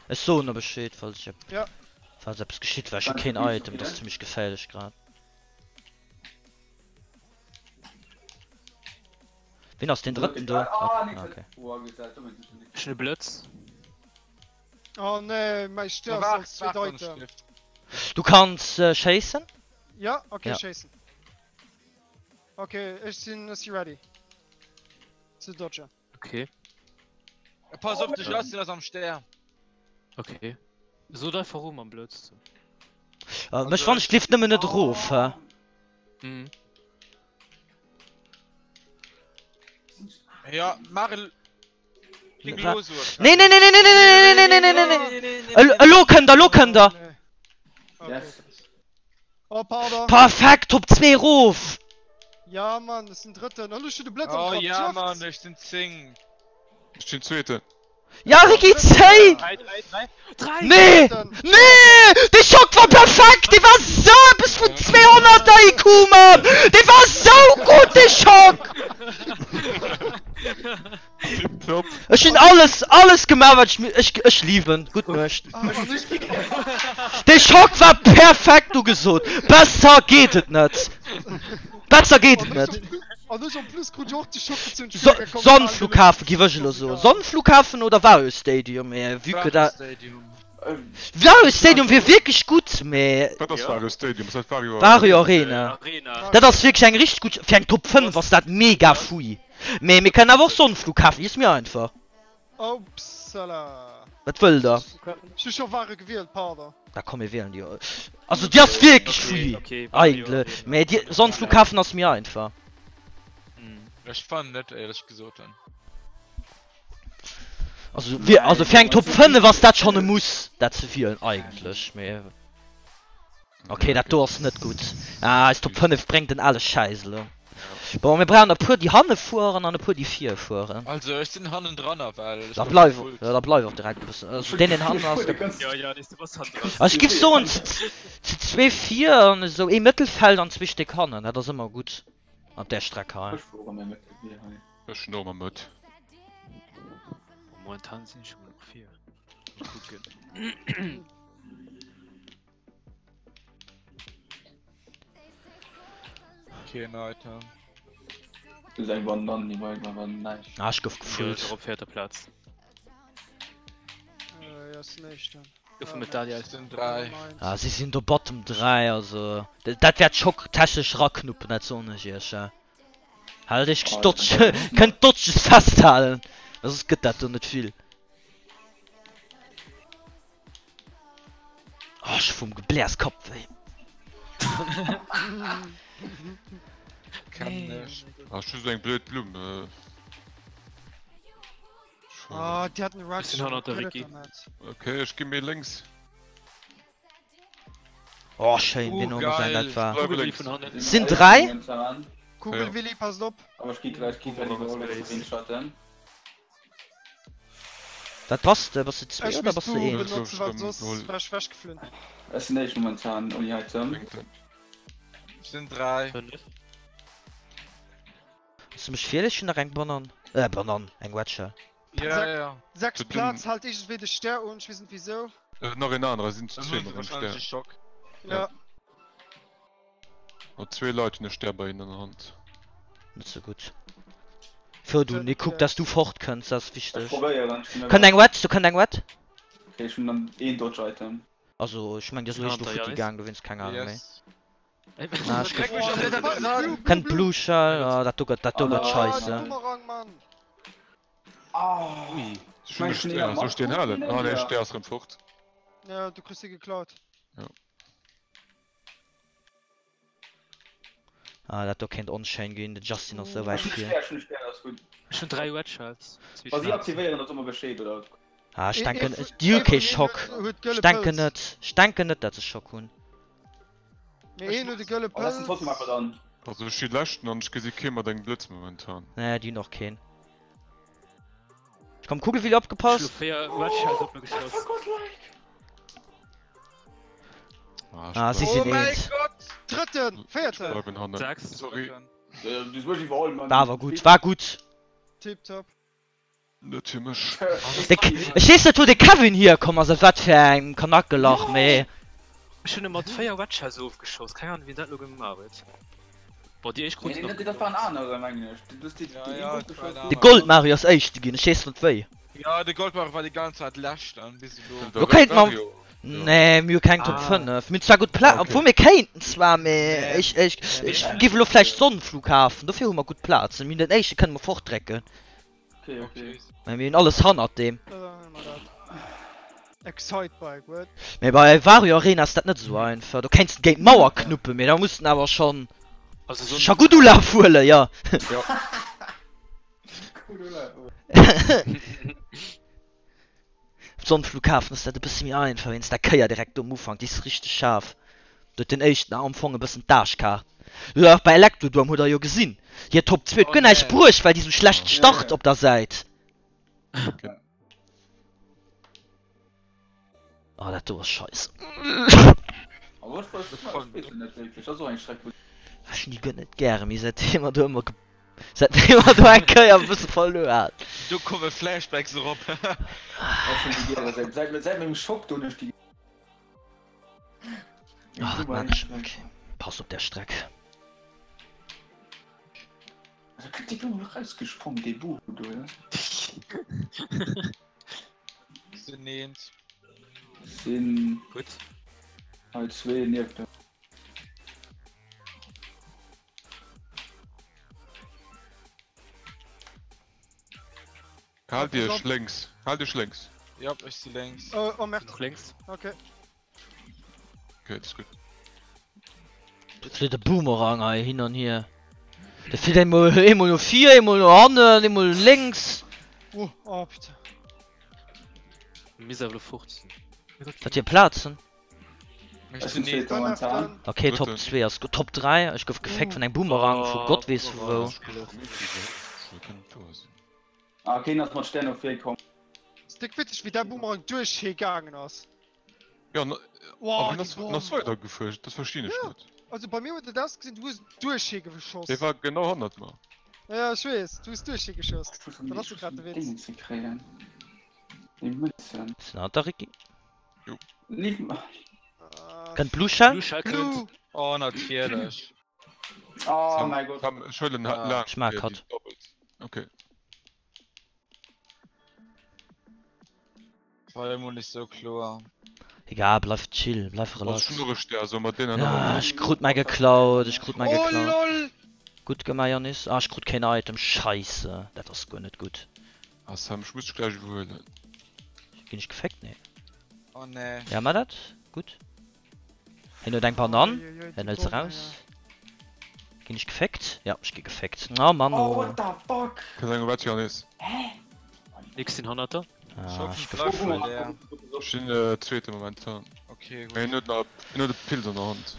Ech soen der Bescheed falls ech Ja. falls eppes geschitt, well ech hu keen Item, dat ass zimmlech geféierlech grad. Wien ass deen drëtten do? Ah, nee, Okay. Ech hunn e Blëtz. Oh nee, mäi Stör ass als zweet Item. Du kanns äh, schéissen. Ja, okay, Ja. schéissen. Okay, ech sinn ech si ready. Ze dodgen. Okay. Pass op, de Justin ass am Stär. Okay. Sot einfach u mam Blëtz. Äh, mech wann ech lift nëmmen net erof, hä? Mhm. Ja, mach el. Klick Wa- elo so. Nee, nee, nee, nee, nee, nee, nee, nee, nee, nee, nee, nee, nee. Elo, elo kënnt der, elo kënnt der. Okay. Yes. Oh, pardon. Perfekt, Top 2 erof. Ja, Mann, ech sinn Drëtten. Hallo, ech hunn de Blëtz am Oh Kapp. ja, Tjëft. Mann, ech sinn 10. Ech sinn Zweeten. Ja, Ricky, 10! 3, 3, 3, 3! Nee! Drëtten. Nee! De Schock war perfekt! Dee war sou eppes vun 200 er IQ, Mann! Dee war sou gutt, dee Schock! Tipptopp. Ech hunn alles, alles gemaach, wat ech, ech, ech liwen. Gutt Nuecht. Ah, an ech De Schock war perfekt ugesot! Besser geet et net! Besser geet et net! An ech en plus krut jo och de Schock gezunn. So Sonnenflughafen giff ech elo soen. Sonnenflughafen oder Wario Stadium, mee vue que dat. Stadium. Wario Stadium wier wierklech gutt, mee. Wat ass Wario Stadium? Ass dat Wario Wario Arena. Arena. Dat ass wierklech eng richteg gutt, fir eng Top 5 ass dat mega fui. Mee mir kënnen awer och Sonnenflughafen, déi ass méi einfach. Upsala. Wat wëllt der? Ech hu scho Ware gewielt, pardon. Da komm mir wielen déi. Also déi ass wierklech Okay, fui okay, Wario eigentlech, Arena. mee déi Sonnenflughafen ass méi einfach. Mhm. Ech fannen net éierlech gesot. Also fir, also fir eng Top 5 ass dat schonn e Muss dat ze wielen eigentlech, mee. Ok, dat do ass net gutt. Ah, eis Top 5 bréngt den ale Schäiss elo. Bon, mir brauchen e puer déi hanne fueren an e puer déi vir fueren. Also ech sinn hannendran nawell. Ech Da gouf bleif, gefullt. ja, da bleif och direkt e bëssen. Also deen deen hannen ass, de. Ja, ja, nees, du bass hannendran. Also ech giff soen zu zwee vir an esou ee Mëttelfeld an zwee Stéck hannen. Dat ass ëmmer gutt op där Streck hei. Ech fuere méi Mëttel wéi hei. Ech hunn och ëmmer Mëtt. Momentan sinn ech emol nach vir. Mol kucken. Keen Item. Du ass eng Banann, déi war awer näischt. Ah, ech gouf Jo, gefullt. ech och op véierter Plaz. Äh, ja, ass den éischten. Gouf mit Daniel. Ech sinn 3. Ah, si sinn do Bottom 3, also dat wäert schocktechnesch raknuppen, dat soen ech iech. Haalt iech dodge, kënnt d'Dodges festhalen, well soss gëtt dat do net vill. Oh, ech hu vum Gebläers Kappwéi. Kennen ech. Ah, ech hu sou eng blöd Blumm. Ah, déi hat en Rush. Ech sinn hannert der Ricky. Okay, ech gi méi lénks. Oh, schéin, wien Uh, och ëmmer säin geil. dat war. Bleiwe Kugel lénks. vun hannen. Sinn 3? Kugel Willi, passt op. Aber ech gi gleich, gi gleich iwwerholen, screenshotten. Wat bass de? Bass de 2 Ech oder misst bass de du 1? benotzen, well soss Geholl. wär ech wechgeflunn. Ech sinn éischt momentan ouni Item. Ech sinn 3. 5. Hues du mech vir? Ech hunn nach eng Banann. Äh, Banann, eng Red Shell. Ja, ja. Sechst Plaz, halt iergendwéi de Stär un, ech weess net wisou. Nach een anere, sinn zu zwee mat engem Stär. Schock. Ja. Mat zwee Leit hunn e Stär bei hinnen an der Hand. Net sou gutt. Fir du, nee, kuck dass du fort kënns, dat ass wichteg. Ech probéieren. Kënnt eng Red, do kënnt eng Red. Okay, ech hunn dann een Dodge Item. Also ech meng, déi ass elo eréischt do futti gaang, dowéinst keng Ahnung méi. Yes. Kënnt Blue Shell, ah dat do gëtt, dat do gëtt scheisse. Ah, Ech hunn e Stär, soll ech deen halen? Ah nee, Stär ass rëm fort. Ja, du kriss dee geklaut. Ja. Ah dat do kéint onschéin ginn, de Justin ass sou wäit vir. Ech hunn e Stär, ass gutt. Ech hunn 3 Red Shells. Wa si aktivéieren, da so mer Bescheed, oder? Ah ech denken, déi hu kee Schock. Ech denken net, ech denken net dat se Schock hunn. Mee een huet e gëlle Pelz. Lass en trotzdem einfach dann. Also ech si leschten an ech gesi kee mat engem Blëtz momentan. Nee, déi hunn och keen. Ech komm Kugelwilli opgepasst. Ech hu 4 Red Shells op mir geschoss. Ah, si sinn Oh mäi eens. Gott! Drëtten, véierten. Bleiwen hannen. 6. Sorry. Du hues mech iwwerholl, Mann. War awer gutt, war gutt. Tip top. Net fir mech. De K ech weess net wou de Kevin hierkomm ass, aus wat fir engem Kanackelach, mee. Ech hunn e mat 4 Red Shells ofgeschoss, keng Ahnung wien dat lo gemaach huet. Boah déi éischt krut Nee, en nee, nach dat war en geblockt. anere mengen ech. Du hues déi Ja, déi ja, eent et war en ofgeschoss. De aneren. Gold Mario ass éischte ginn, ech weess net wéi. Ja, de Gold Mario war déi ganz Zäit leschten bis elo. Lo kéint mer Nee, mir hu keng Top Ah. 5. Mir hunn zwar gutt Pla Okay. obwuel mir kéinten zwar, mee Nee. ech ech Nee. ech giff elo vläicht Sonnenflughafen, dofir hu mer gutt Plazen. Mir hunn den éischte kënne mer fortdrécken. Okay, okay. Mä mir hunn alles hannert deem. Excitebike, what? Mee bei Wario Arena ass dat net esou einfach. Do kéints de géint d'Mauer knuppen, mee da muss den awer schonn Also so scho gutt Ulaf huelen, jo. Ja. Gutt Ulaf huelen. Op Sonnenflughafen ass dat e bësse méi einfach, wéinst der Kéier direkt um Ufank, déi ass richteg schaarf. Do huet den éischten am Fong e bëssen d'Aarschkaart. Oder och bei Electrodrome hutt der jo gesinn, hir Top 2 huet guer näischt bruecht, well déi sou schlecht start op der Säit. Oh dat do ass scheisse. Ech hunn déi guer net gären, mee säitdeem mer do ëmmer Säitdeem mer do eng Kéier e bësse verluer hat. Do komme Flashbacks erop. Ech hunn déi gäre säit säit säit mengem Schock do hunn ech déi. Ach wat maan ech? Ok, passt op der Streck. Da kënnt dee Blumm erausgesprong, dee Buhu do, ja. Sinn eens. Sinn Gutt. hei zwee nieft. Haalt iech lénks, haalt iech lénks. Jop, ech si lénks. Oh, oh merde. Nach lénks. Okay. Okay, dat ass gutt. Do flitt e Boomerang hei hin an hier. De flitt eemol eemol no vir, eemol no hannen, eemol lénks. Oh, oh putain. Mir awer lo fort sinn. Wat fir Plazen? Ech sinn zweete momentan. Okay, Top 2 ass gutt. Top 3, ech gouf geféckt vun engem Boomerang vu Gott weess vu wou. Ah, keen ass mat Stär no vir komm. Ass déck witzeg wéi däi Boomerang duerch hee gaangen ass. Ja, awer en ass nach weider gefuer, dat verstinn ech net. Also bei mir huet et ausgesinn, du hues duerch hee geschoss. Dee war genau hannert mer. Ja, ech weess, du hues duerch hee geschoss. Dat ass jo grad de Witz. Déngen ze kréien. Déi Mëtzen. Sinn hatt der Ricky? Lief. Kënnt Blue Shell? Blue Shell kënnt. Oh natierlech. Oh mäi Gott. Sam, ech huelen laang. Ech maache Cut. Okay. War emol nicht sou kloer. Egal, bleif chill, bleif relax. Ech hunn och e Stär, soll mer deen Ah, ech krut mäi geklaut, ech krut mäi Oh geklaut. lol! Gutt gemaach Yannis. Ah, ech krut keen Item, scheisse, dat ass guer net gutt. Ah Sam, ech muss dech gläich iwwerhuelen. Ginn ech geféckt? Nee. Oh nee. Ja, mar dat. Gutt. Hien huet eng Banann. Hien hëlt se raus. Ginn ech geféckt? Ja, ech gi geféckt. Oh Mann, Oh, oh. what the fuck? Kënnt eng Wett, Yannis. Hä? Nix sinn hannert der. Ah, ech Schocken gouf bleift bei der. Ech sinn äh, zweete momentan. Okay, Mee hien gutt. huet nach, hien huet e Pilz an der Hand.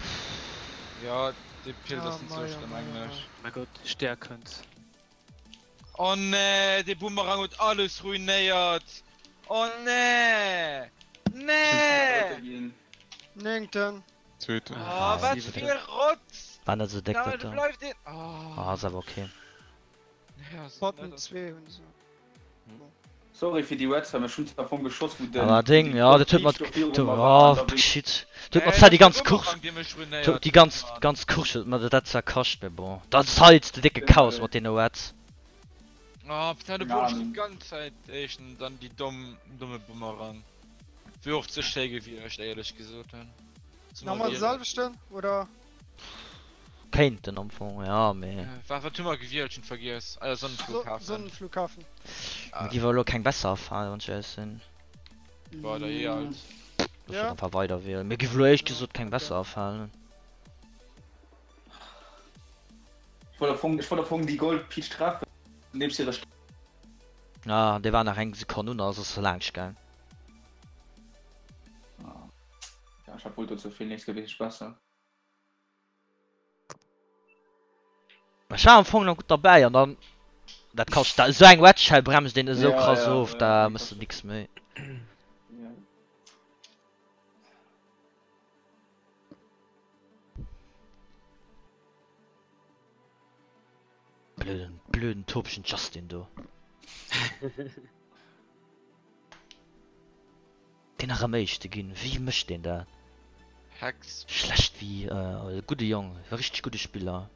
Ja, dee Pilz Ah, ass net sou mei, oh schlëmm mei, oh mei. eigentlech. Mein Gott, Stär kënnt. Oh nee, dee Boomerang huet alles ruinéiert. Oh nee! Nee! Néngten. Zweeten. Oh, wat fir e Rotz! War net sou déck Na, dat do do. bleift een. Oh. Ah, ass awer okay. Button 2 hunn se. Sorry fir déi Reds, ech hunn am Fong geschoss wou den Awer Ding, jo dat huet mat oh shit, dat huet mer zwar déi ganz Course, déi ganz ganz Course huet mer dat zwar kascht, mee bon, dat ass halt de décke Chaos mat deene Reds. Oh putain, do wor ech déi ganz Zäit éischten, dann déi domm domme Bumerang. Wier och ze schéi gewiescht éierlech gesot. Nach mol de selwechten oder? Kéinten am Fong, jo, mee. Wat wat hu mer gewielt? Ech hunn vergiess. Ah jo, Sonnenflughafen. Sonnenflughafen. Mir gi elo keng besser afalen, wann ech éierlech sinn. Boah, da jee alt. Looss et einfach weider wielen. Mir gi elo éierlech gesot keng besser afalen. Ech wollt am Fong, ech wollt am Fong déi Gold Peach treffen, andeems hire. Ah, dee war nach eng Sekonn un, ass ass laanscht gaang. Ja, ech hat wollt dozou vill nächst Kéier weess ech besser. Ech war am Fong nach gutt derbäi an dann dat kascht da esou eng Wedge hei bremst een esou krass of, da mëss de nix méi. Blöden, blöden topegen Justin do. Deen nach am éischte ginn, wéi mécht deen dat? Hex. Schlecht wéi e gudde Jong, e richteg gudde Spiller.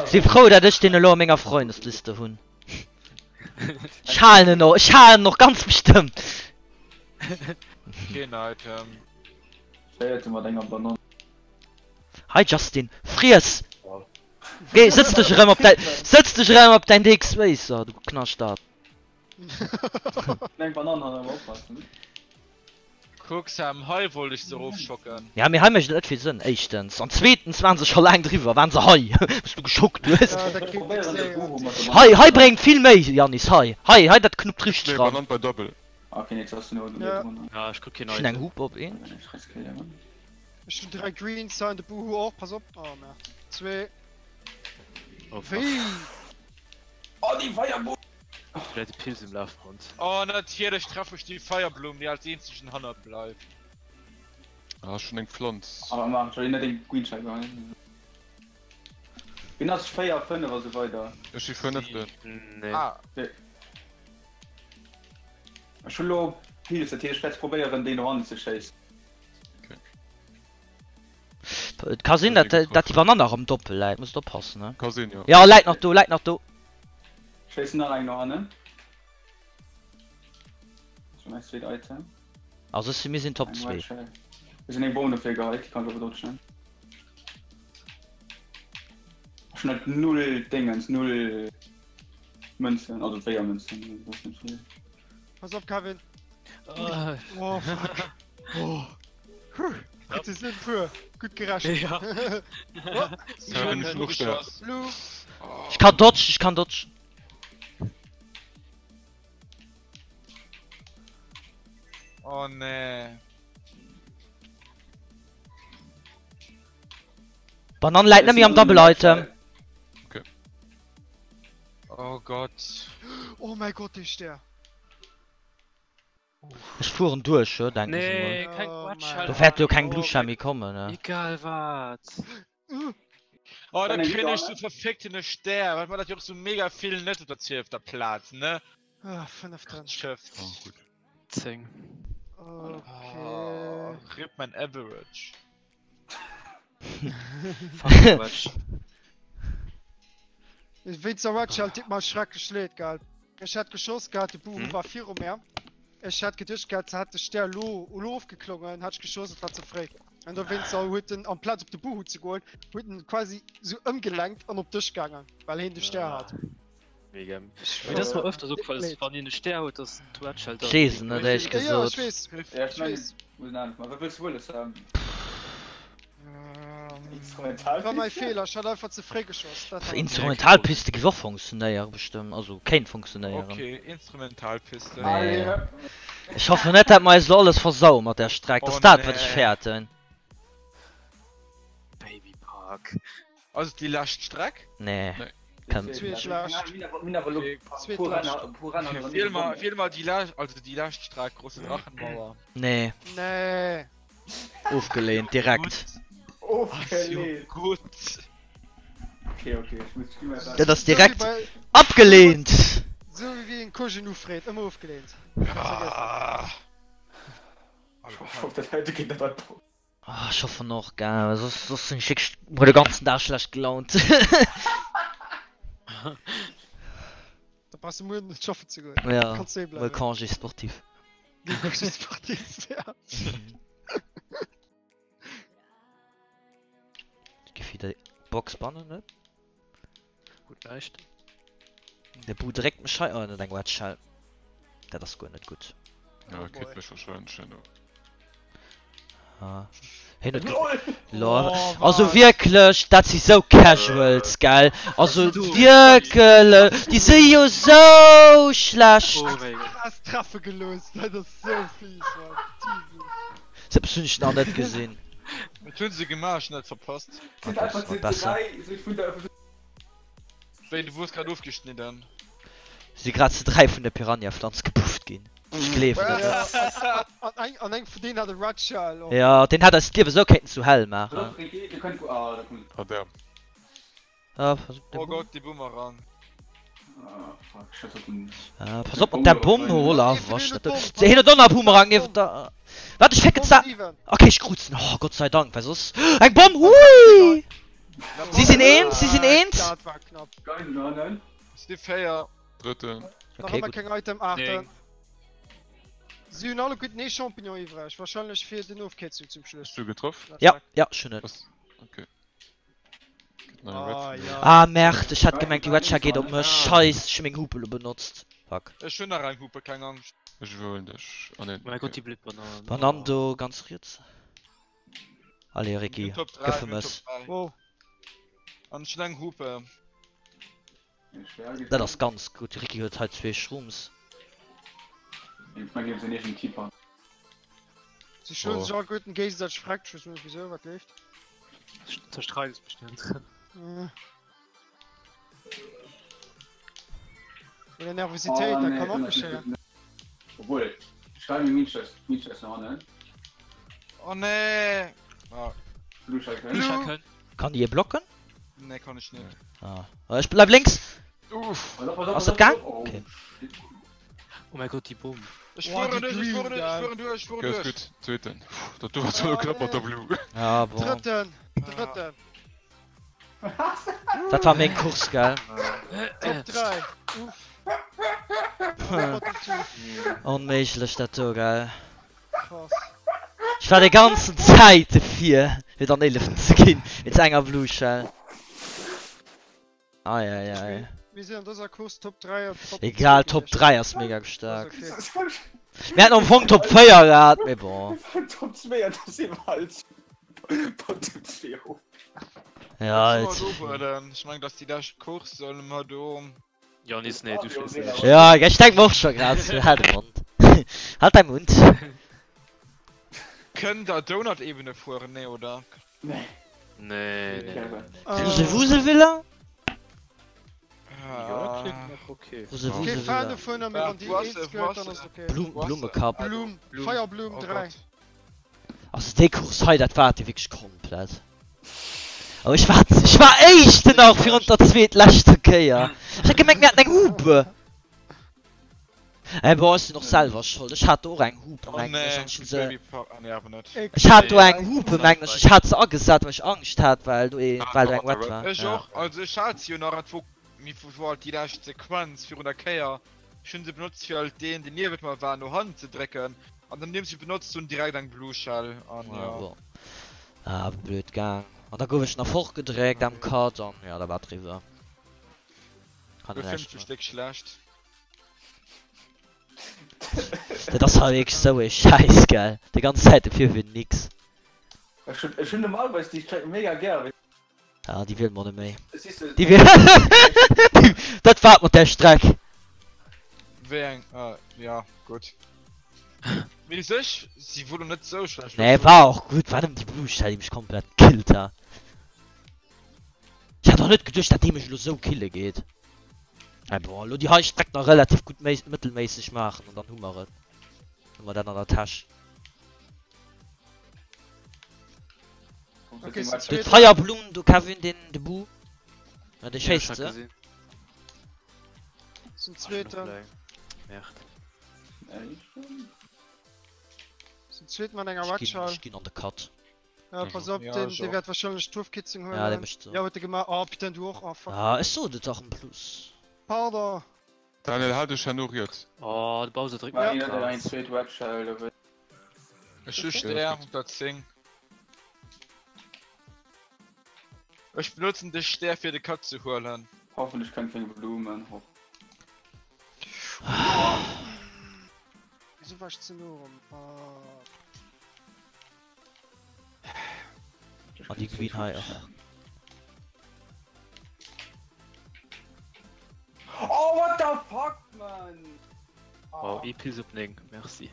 Si frou dat ech deen elo a menger Freundesliste hunn. Ech halen en och, ech halen en och ganz bestëmmt. Keen Item. Féierte mat enger Banann. Hei Justin, friess! Géi sëtz dech erëm op däi, sëtz dech erëm op däin déck Spacer, du Knaschtert. Eng Banann han awer oppassen. Kuck Sam, hei wollt ech se erofschocken. Ja mee hei mécht et net vill Sënn, éischtens, an zweetens waren se scho laang driwwer, waren se hei wous du geschockt hues. Ja, dat kritt nix léieren. Hei, hei bréngt vill méi Yannis, hei, hei, hei dat knuppt richteg Nee, ran. Banann bei Double. Okay, nee, ass no Ja. Ja, ech krut keen Ech hunn eng Item. Hupe op eent. Ech hunn 3 Greens hei an de Boohoo och, pass op. Oh merde. Zwee. Oh fuck. Wéi? Oh, déi Feierblumm! Do läit e Pilz um Lafband. Oh natierlech treff ech déi Feierblumm déi als eenzegen hannert bleift. Ah, ech hunn eng Pflanz. Aber mach, soll ich net eng Green Shell geheien? Wien ass 4, 5 a sou weider? Ech si fënneften. Nee. Ah. Ech hu lo Pilz, dat heescht ech wäert probéieren déi no hannen ze schéissen. Et ka sinn, dat dat déi Banann nach am Doppel läit, musst oppassen ne. Ka sinn, jo. Ja, läit nach do, läit nach do. Schéissen nach eng no hannen. Dat war mäi zweet Item. Also ech si, mir sinn Top 2. Ech hunn eng Bomm dofir geheit, déi kann ech awer dodgen. Ech hunn halt null Déngens, null Mënzen, also 4 Mënzen, dat ass net vill. Pass op Kevin. Oh fuck. Oh. Huh. Präzisioun pur. Gutt gerechent. Ja. Oh. Seven ist noch stärker. Blue. Ich kann dodgen, ich kann dodgen. Oh nee. Banann läit net méi am Double Item. Okay. Oh Gott. Oh mein Gott, dee Stär. Ech fueren duerch, jo, denken ech emol. Nee, keng Oh Quatsch, mein halt Do wäert jo keng Oh Blue Shell méi kommen, ne? Egal wat. Oh, da Kann eng kréien ech Video sou verficktene Stär, wat mer dat jo och sou mega vill net op der zwielefter Plaz, ne? Ah, fënneften. Schëft. Oh, gutt. 10. Okay. Oh, rip mein Average. Fucking Quatsch. Wéinst der Red Shell deet mer schrecklech leed, gell. Ech hat geschoss gehat, de Boohoo war viru mär. Ech hat geduecht gehat, se hätt de Stär elo elo ofgeklongen, hat ech geschoss, et war ze fréi. An dowéinst huet en amplaz op de Boohoo ze goen, huet en quasi sou ëmgelenkt an op dech gaangen, well heen de Stär hat. Mega. Mee dat ass mer öfters opgefall, dass wann een e Stär huet, dass d'Red Shell dann. Ech weess et net, éierlech Ja, ja, gesot. ech weess. Ja, ech Ech mengen, weess. muss en anescht maachen. Wat wëlls du huelen, Sam? Ähm, Instrumental? War mäi Feeler, ech hat einfach ze fréi geschoss. Dat war. Instrumentalpiste giff och funktionéieren bestëmmt, also kéint funktionéieren. Okay, Instrumentalpiste. Nee. Ech hoffen net dat mer eis elo alles versauen mat där Streck, dat Oh ass dat wat ech nee. fäerten. Baby Park. Ass et déi lescht Streck? Nee. Nee. Kënnt. Zweet lescht. Mir awer elo Zweet puer lescht. Renner, puer Renner dran. Wiel mer, wiel mer déi lescht, also déi lescht Streck, Große Drachenmauer. Nee. .. Okay, okay, ech muss, ech gi mäi Bescht. Dat ass direkt abgelehnt! Sou wéi een Kojin ufreet, ëmmer ofgeleent. Ech hoff, dat heite geet net an d'Hose. Ah, ech hoffen och, gell, well soss, soss sinn ech wierklech muer de ganzen Dag schlecht gelaunt. Da brauchs de muer net schaffen ze goen. Ja, Kanns doheem muer bleiwen. Congé sportif. Congé sportif, ja. Ech géif wieder Box bannen, ne? Gutt näischt. De Bu dréckt mech hei. Oh, en huet eng Wedge Shell. Dat ass guer net gutt. Ja, kritt mech wahrscheinlech herno. Ah. Hien huet LOL! Lol. Oh, Also wat? wierklech, dat si sou Casuals, gell? Also wierklech, déi si jo sou schlecht. Oh mäi Gott. Krass treffe gelooss, dat ass sou fies, Mann. Jesus. Sou eppes hunn ech nach net gesinn. Wat hunn se gemaach? Ech hunn dat verpasst. Sind Ah, einfach das war zu besser. drei, so ich vun der Wéi, du wurst grad ofgeschnidden. Si grad zu 3 vun der Piranha-Pflanz gebufft ginn. Ech gleewen et net. Ja, an, an, an eng vun deenen hat e Red Shell och. Ja, deen hätt eis d'Liewe sou kéinten zu Hell maachen. Du könnt, ah, da kommt. Ah, der. Ah, pass op, der Oh Boom. Gott, dee Boomerang. Ah, fuck, ich hatte den. Ah, pass op mat der Bomm, hola, Ee vun wasch deenen dat huet do. Bomm, Se hien huet och nach e Boomerang niewent der. Wat, ech fecke Bomm ze. 7. Okay, ech krut se. Oh, Gott sei Dank, well soss. Eng Bomm, hui! Si sinn eens, si sinn eens! Dat war knapp. Geil, nein, nein. Si 4. Drëtten. Nach Okay, ëmmer gutt. keng Item, 8. 9. Si hunn alleguerten ee Champignon iwwreg, wahrscheinlech fir den Ofkierzung zum Schluss. Hues du getroff? Ja, ja, ech hunn en. Was? Okay. Gëtt nach eng Ah, Red. ja. Ah, merde, ech hat gemengt, déi Wedger geet op mech. Scheiss, ech hu meng Hupe lo benotzt. Fuck. Ech hunn nach eng Hupe, keng Angscht. Ech iwwerhuelen dech. Ah nee. Mäi Gott, déi blöd Banan. Banan do ganz riets. Allez, Mir Ricky, hunn Top 3, gëff mir em hunn es. Top 3. Wow. An ech hunn eng Hupe. Dat ass ganz gutt. Ricky huet hei zwee Shrooms. Si schloen Oh. sech alleguerten géigesäiteg freckt, ech weess net wisou, wat leeft. Zerstreiden sech bestimmt. Äh. Oder Nervositéit, dat kann och geschéien. Obwohl, schreib mir Minchess, Minchess noch an, ne? Oh nee! Ah, Blue Shell Blue Shell können. Kann déi ee blocken? nee, kann ech net. Ah. Ech bleif lénks! Uff! Pass op, pass op, Ass pass dat op, gaang? pass op. Oh, Okay. shit. Oh mein Gott, déi Bomm. Ech Boah, fueren déi duerch, ech Green, fueren duerch, ech gell. fueren duerch, ech fueren Okay, ass duerch. gutt. Zweeten. Puh, dat do war zwar knapp mat der Blue. Ja, bon. Drëtten! Drëtten! Dat war meng Course, gell? Top 3! Uff! Bottom 2. Onméiglech dat do, gell? Krass. Ech war déi ganzen Zäit defir, fir dann Eeleften ze ginn, wéinst enger Blue Shell. Ei, ei, ei. Mir sinn an dëser Course Top 3 an Top 2 Egal, Top gewiescht. 3 ass mega Ass staark. okay. Mir hätten am Fong Top 4 gehat, mee bon. Top 2 an da si mer halt Bottom 2 of. Ja, Soll et. mer do huelen? Ech mengen, dass déi lescht Course solle mer do. Janis, nee, du spills net. Ja, ech denk mer och scho grad, halt de Mond. Halt däi Mund. Kënnt der Donut-Ebene fueren? Nee, oder? Nee. Nee, nee, nee. Wuse Wuse Villa? Ja, klingt nach okay. Wuse Kee Wuse Fan Villa. dovunner, mee wann déi eens gëtt, dann ass et okay. Blum, Blummekapp. Blum, Feierblum 3. Also déi Course hei, dat war et jo wierklech komplett. Oh, ech war, ech war éischten nach virun der zweetleschter Kéier. Ech hat gemengt mir hätten eng Hupe. Eh bon, ech sinn och selwer schold. Ech hat do och eng Hupe, Oh mengen ech, nee, an ech hunn se. Baby Park, ah nee, awer net. Ech hat do eng Hupe, mengen ech, ech hat se agesat, well ech Angscht hat, well do ee, well do eng Wett war. Ech och, also ech hat se jo nach, et wor, mee wor halt déi lescht Sequenz virun der Kéier. Ech hunn se benotzt fir halt deen, deen niewent mer war, no hannen ze drécken, an dann nodeems ech se benotzt hunn, direkt eng Blue Shell, an Ja, jo. bon. Ah, blöd gaang. An da gouf ech nach fortgedréckt am Cut, an jo, da war et eriwwer. Kann een Dofir näischt hunn ech maachen. déck schlecht. Dat ass halt wierklech sou ee Schäiss, gell? Déi ganz Zäit dofir fir nix. Ech hunn, ech hunn normalerweis déi Strecke mega gär, mee. Ah, déi wiele mer net méi. Siehst du. Déi wiel. Dat war et mat där Streck. Wéi eng? Ah, ja, gutt. Mee u sech, si wor lo net sou schlecht. Nee, war och gutt, war nëmmen déi Blue Shell, déi mech komplett gekillt hat. Ech hat och net geduecht, dat déi mech elo sou kille geet. Mä bon, elo déi hei Streck nach relativ gutt mëttelméisseg maachen an dann hu mer et. Hu mer dat an der Täsch. Okay, De Feierblumm do, Kevin, deen de Bu. Ja, dee schéisst se. Zum zweeten. Merde. Zum zweeten mat enger Watchall. Ech ginn an de Cut. Ja, pass op, den, dee wäert wahrscheinlech d'Hofkitzung huelen. Ja, dee mécht sou. Ja, huet e gemaach. Oh, putain, du och. Oh, fuck. Ah, ech sot et dach en plus. Pardon. Daniel, hal dech herno riets. Oh, de Bowser dréckt Mä mech een huet eng krass. zweet Webshell, da wëll. Ech hu Stär op der 10. Ech benotzen de Stär fir de Cut ze huelen. Hoffentlech kënnt keng Blumen, hoff. Wieso war ech ze no rum? Oh. An déi Queen hei och. Oh what the fuck man! Wow, ee Pilz op 9, merci.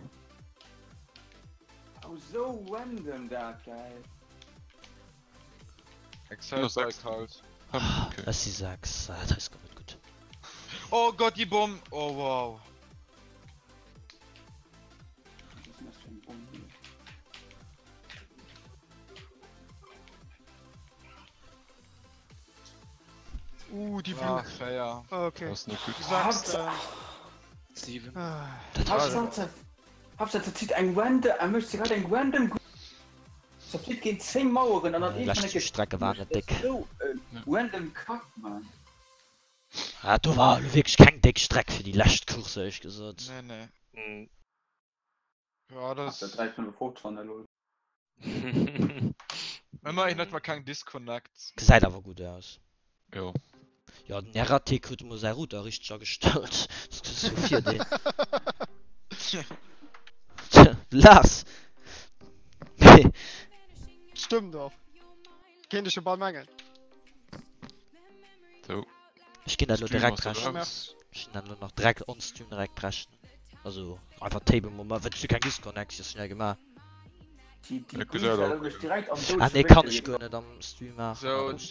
Oh sou random dat geil. Excel Bike halt. Ech si 6, dat ass guer net gutt. Oh Gott déi Bomm! Oh wow. Uh, déi Ah, Blumm. 4. Okay. Das ist net gutt. Du sagst, äh, 7. ah. Dat war Hauptsache, Hauptsache ze zitt eng random, er mécht grad eng random Ze flitt géint 10 Maueren an an Déi lescht Strecke war net déck. Sou e random Kack man. Ah, do war elo wierklech keng déck Streck fir déi lescht Course, éierlech gesot. Nee, nee. Mhm. Ja, das. Ach, der 3,55 an der lol. Ëmmerhin hat mer keng Disconnects. Gesäit awer gutt aus. Jo. Jo, den Erratic huet emol säi Router richteg agestallt. Dat ass esou Virdeel. Du laachs. Mee. Stëmmt och. Kéint ech jo bal mengen. Sou. Ech ginn dat elo Stream direkt ass rechnen. eraus. Ech ginn dat elo nach direkt on stream direkt rechnen. Also einfach Table mol maachen, well ech hu keng Disconnects, déi ass schnell gemaach. Déi, déi Dat gesäit Green och Shell direkt am Ah doudste nee, kann Wénkel ech guer net am Stream maachen. So, Warte.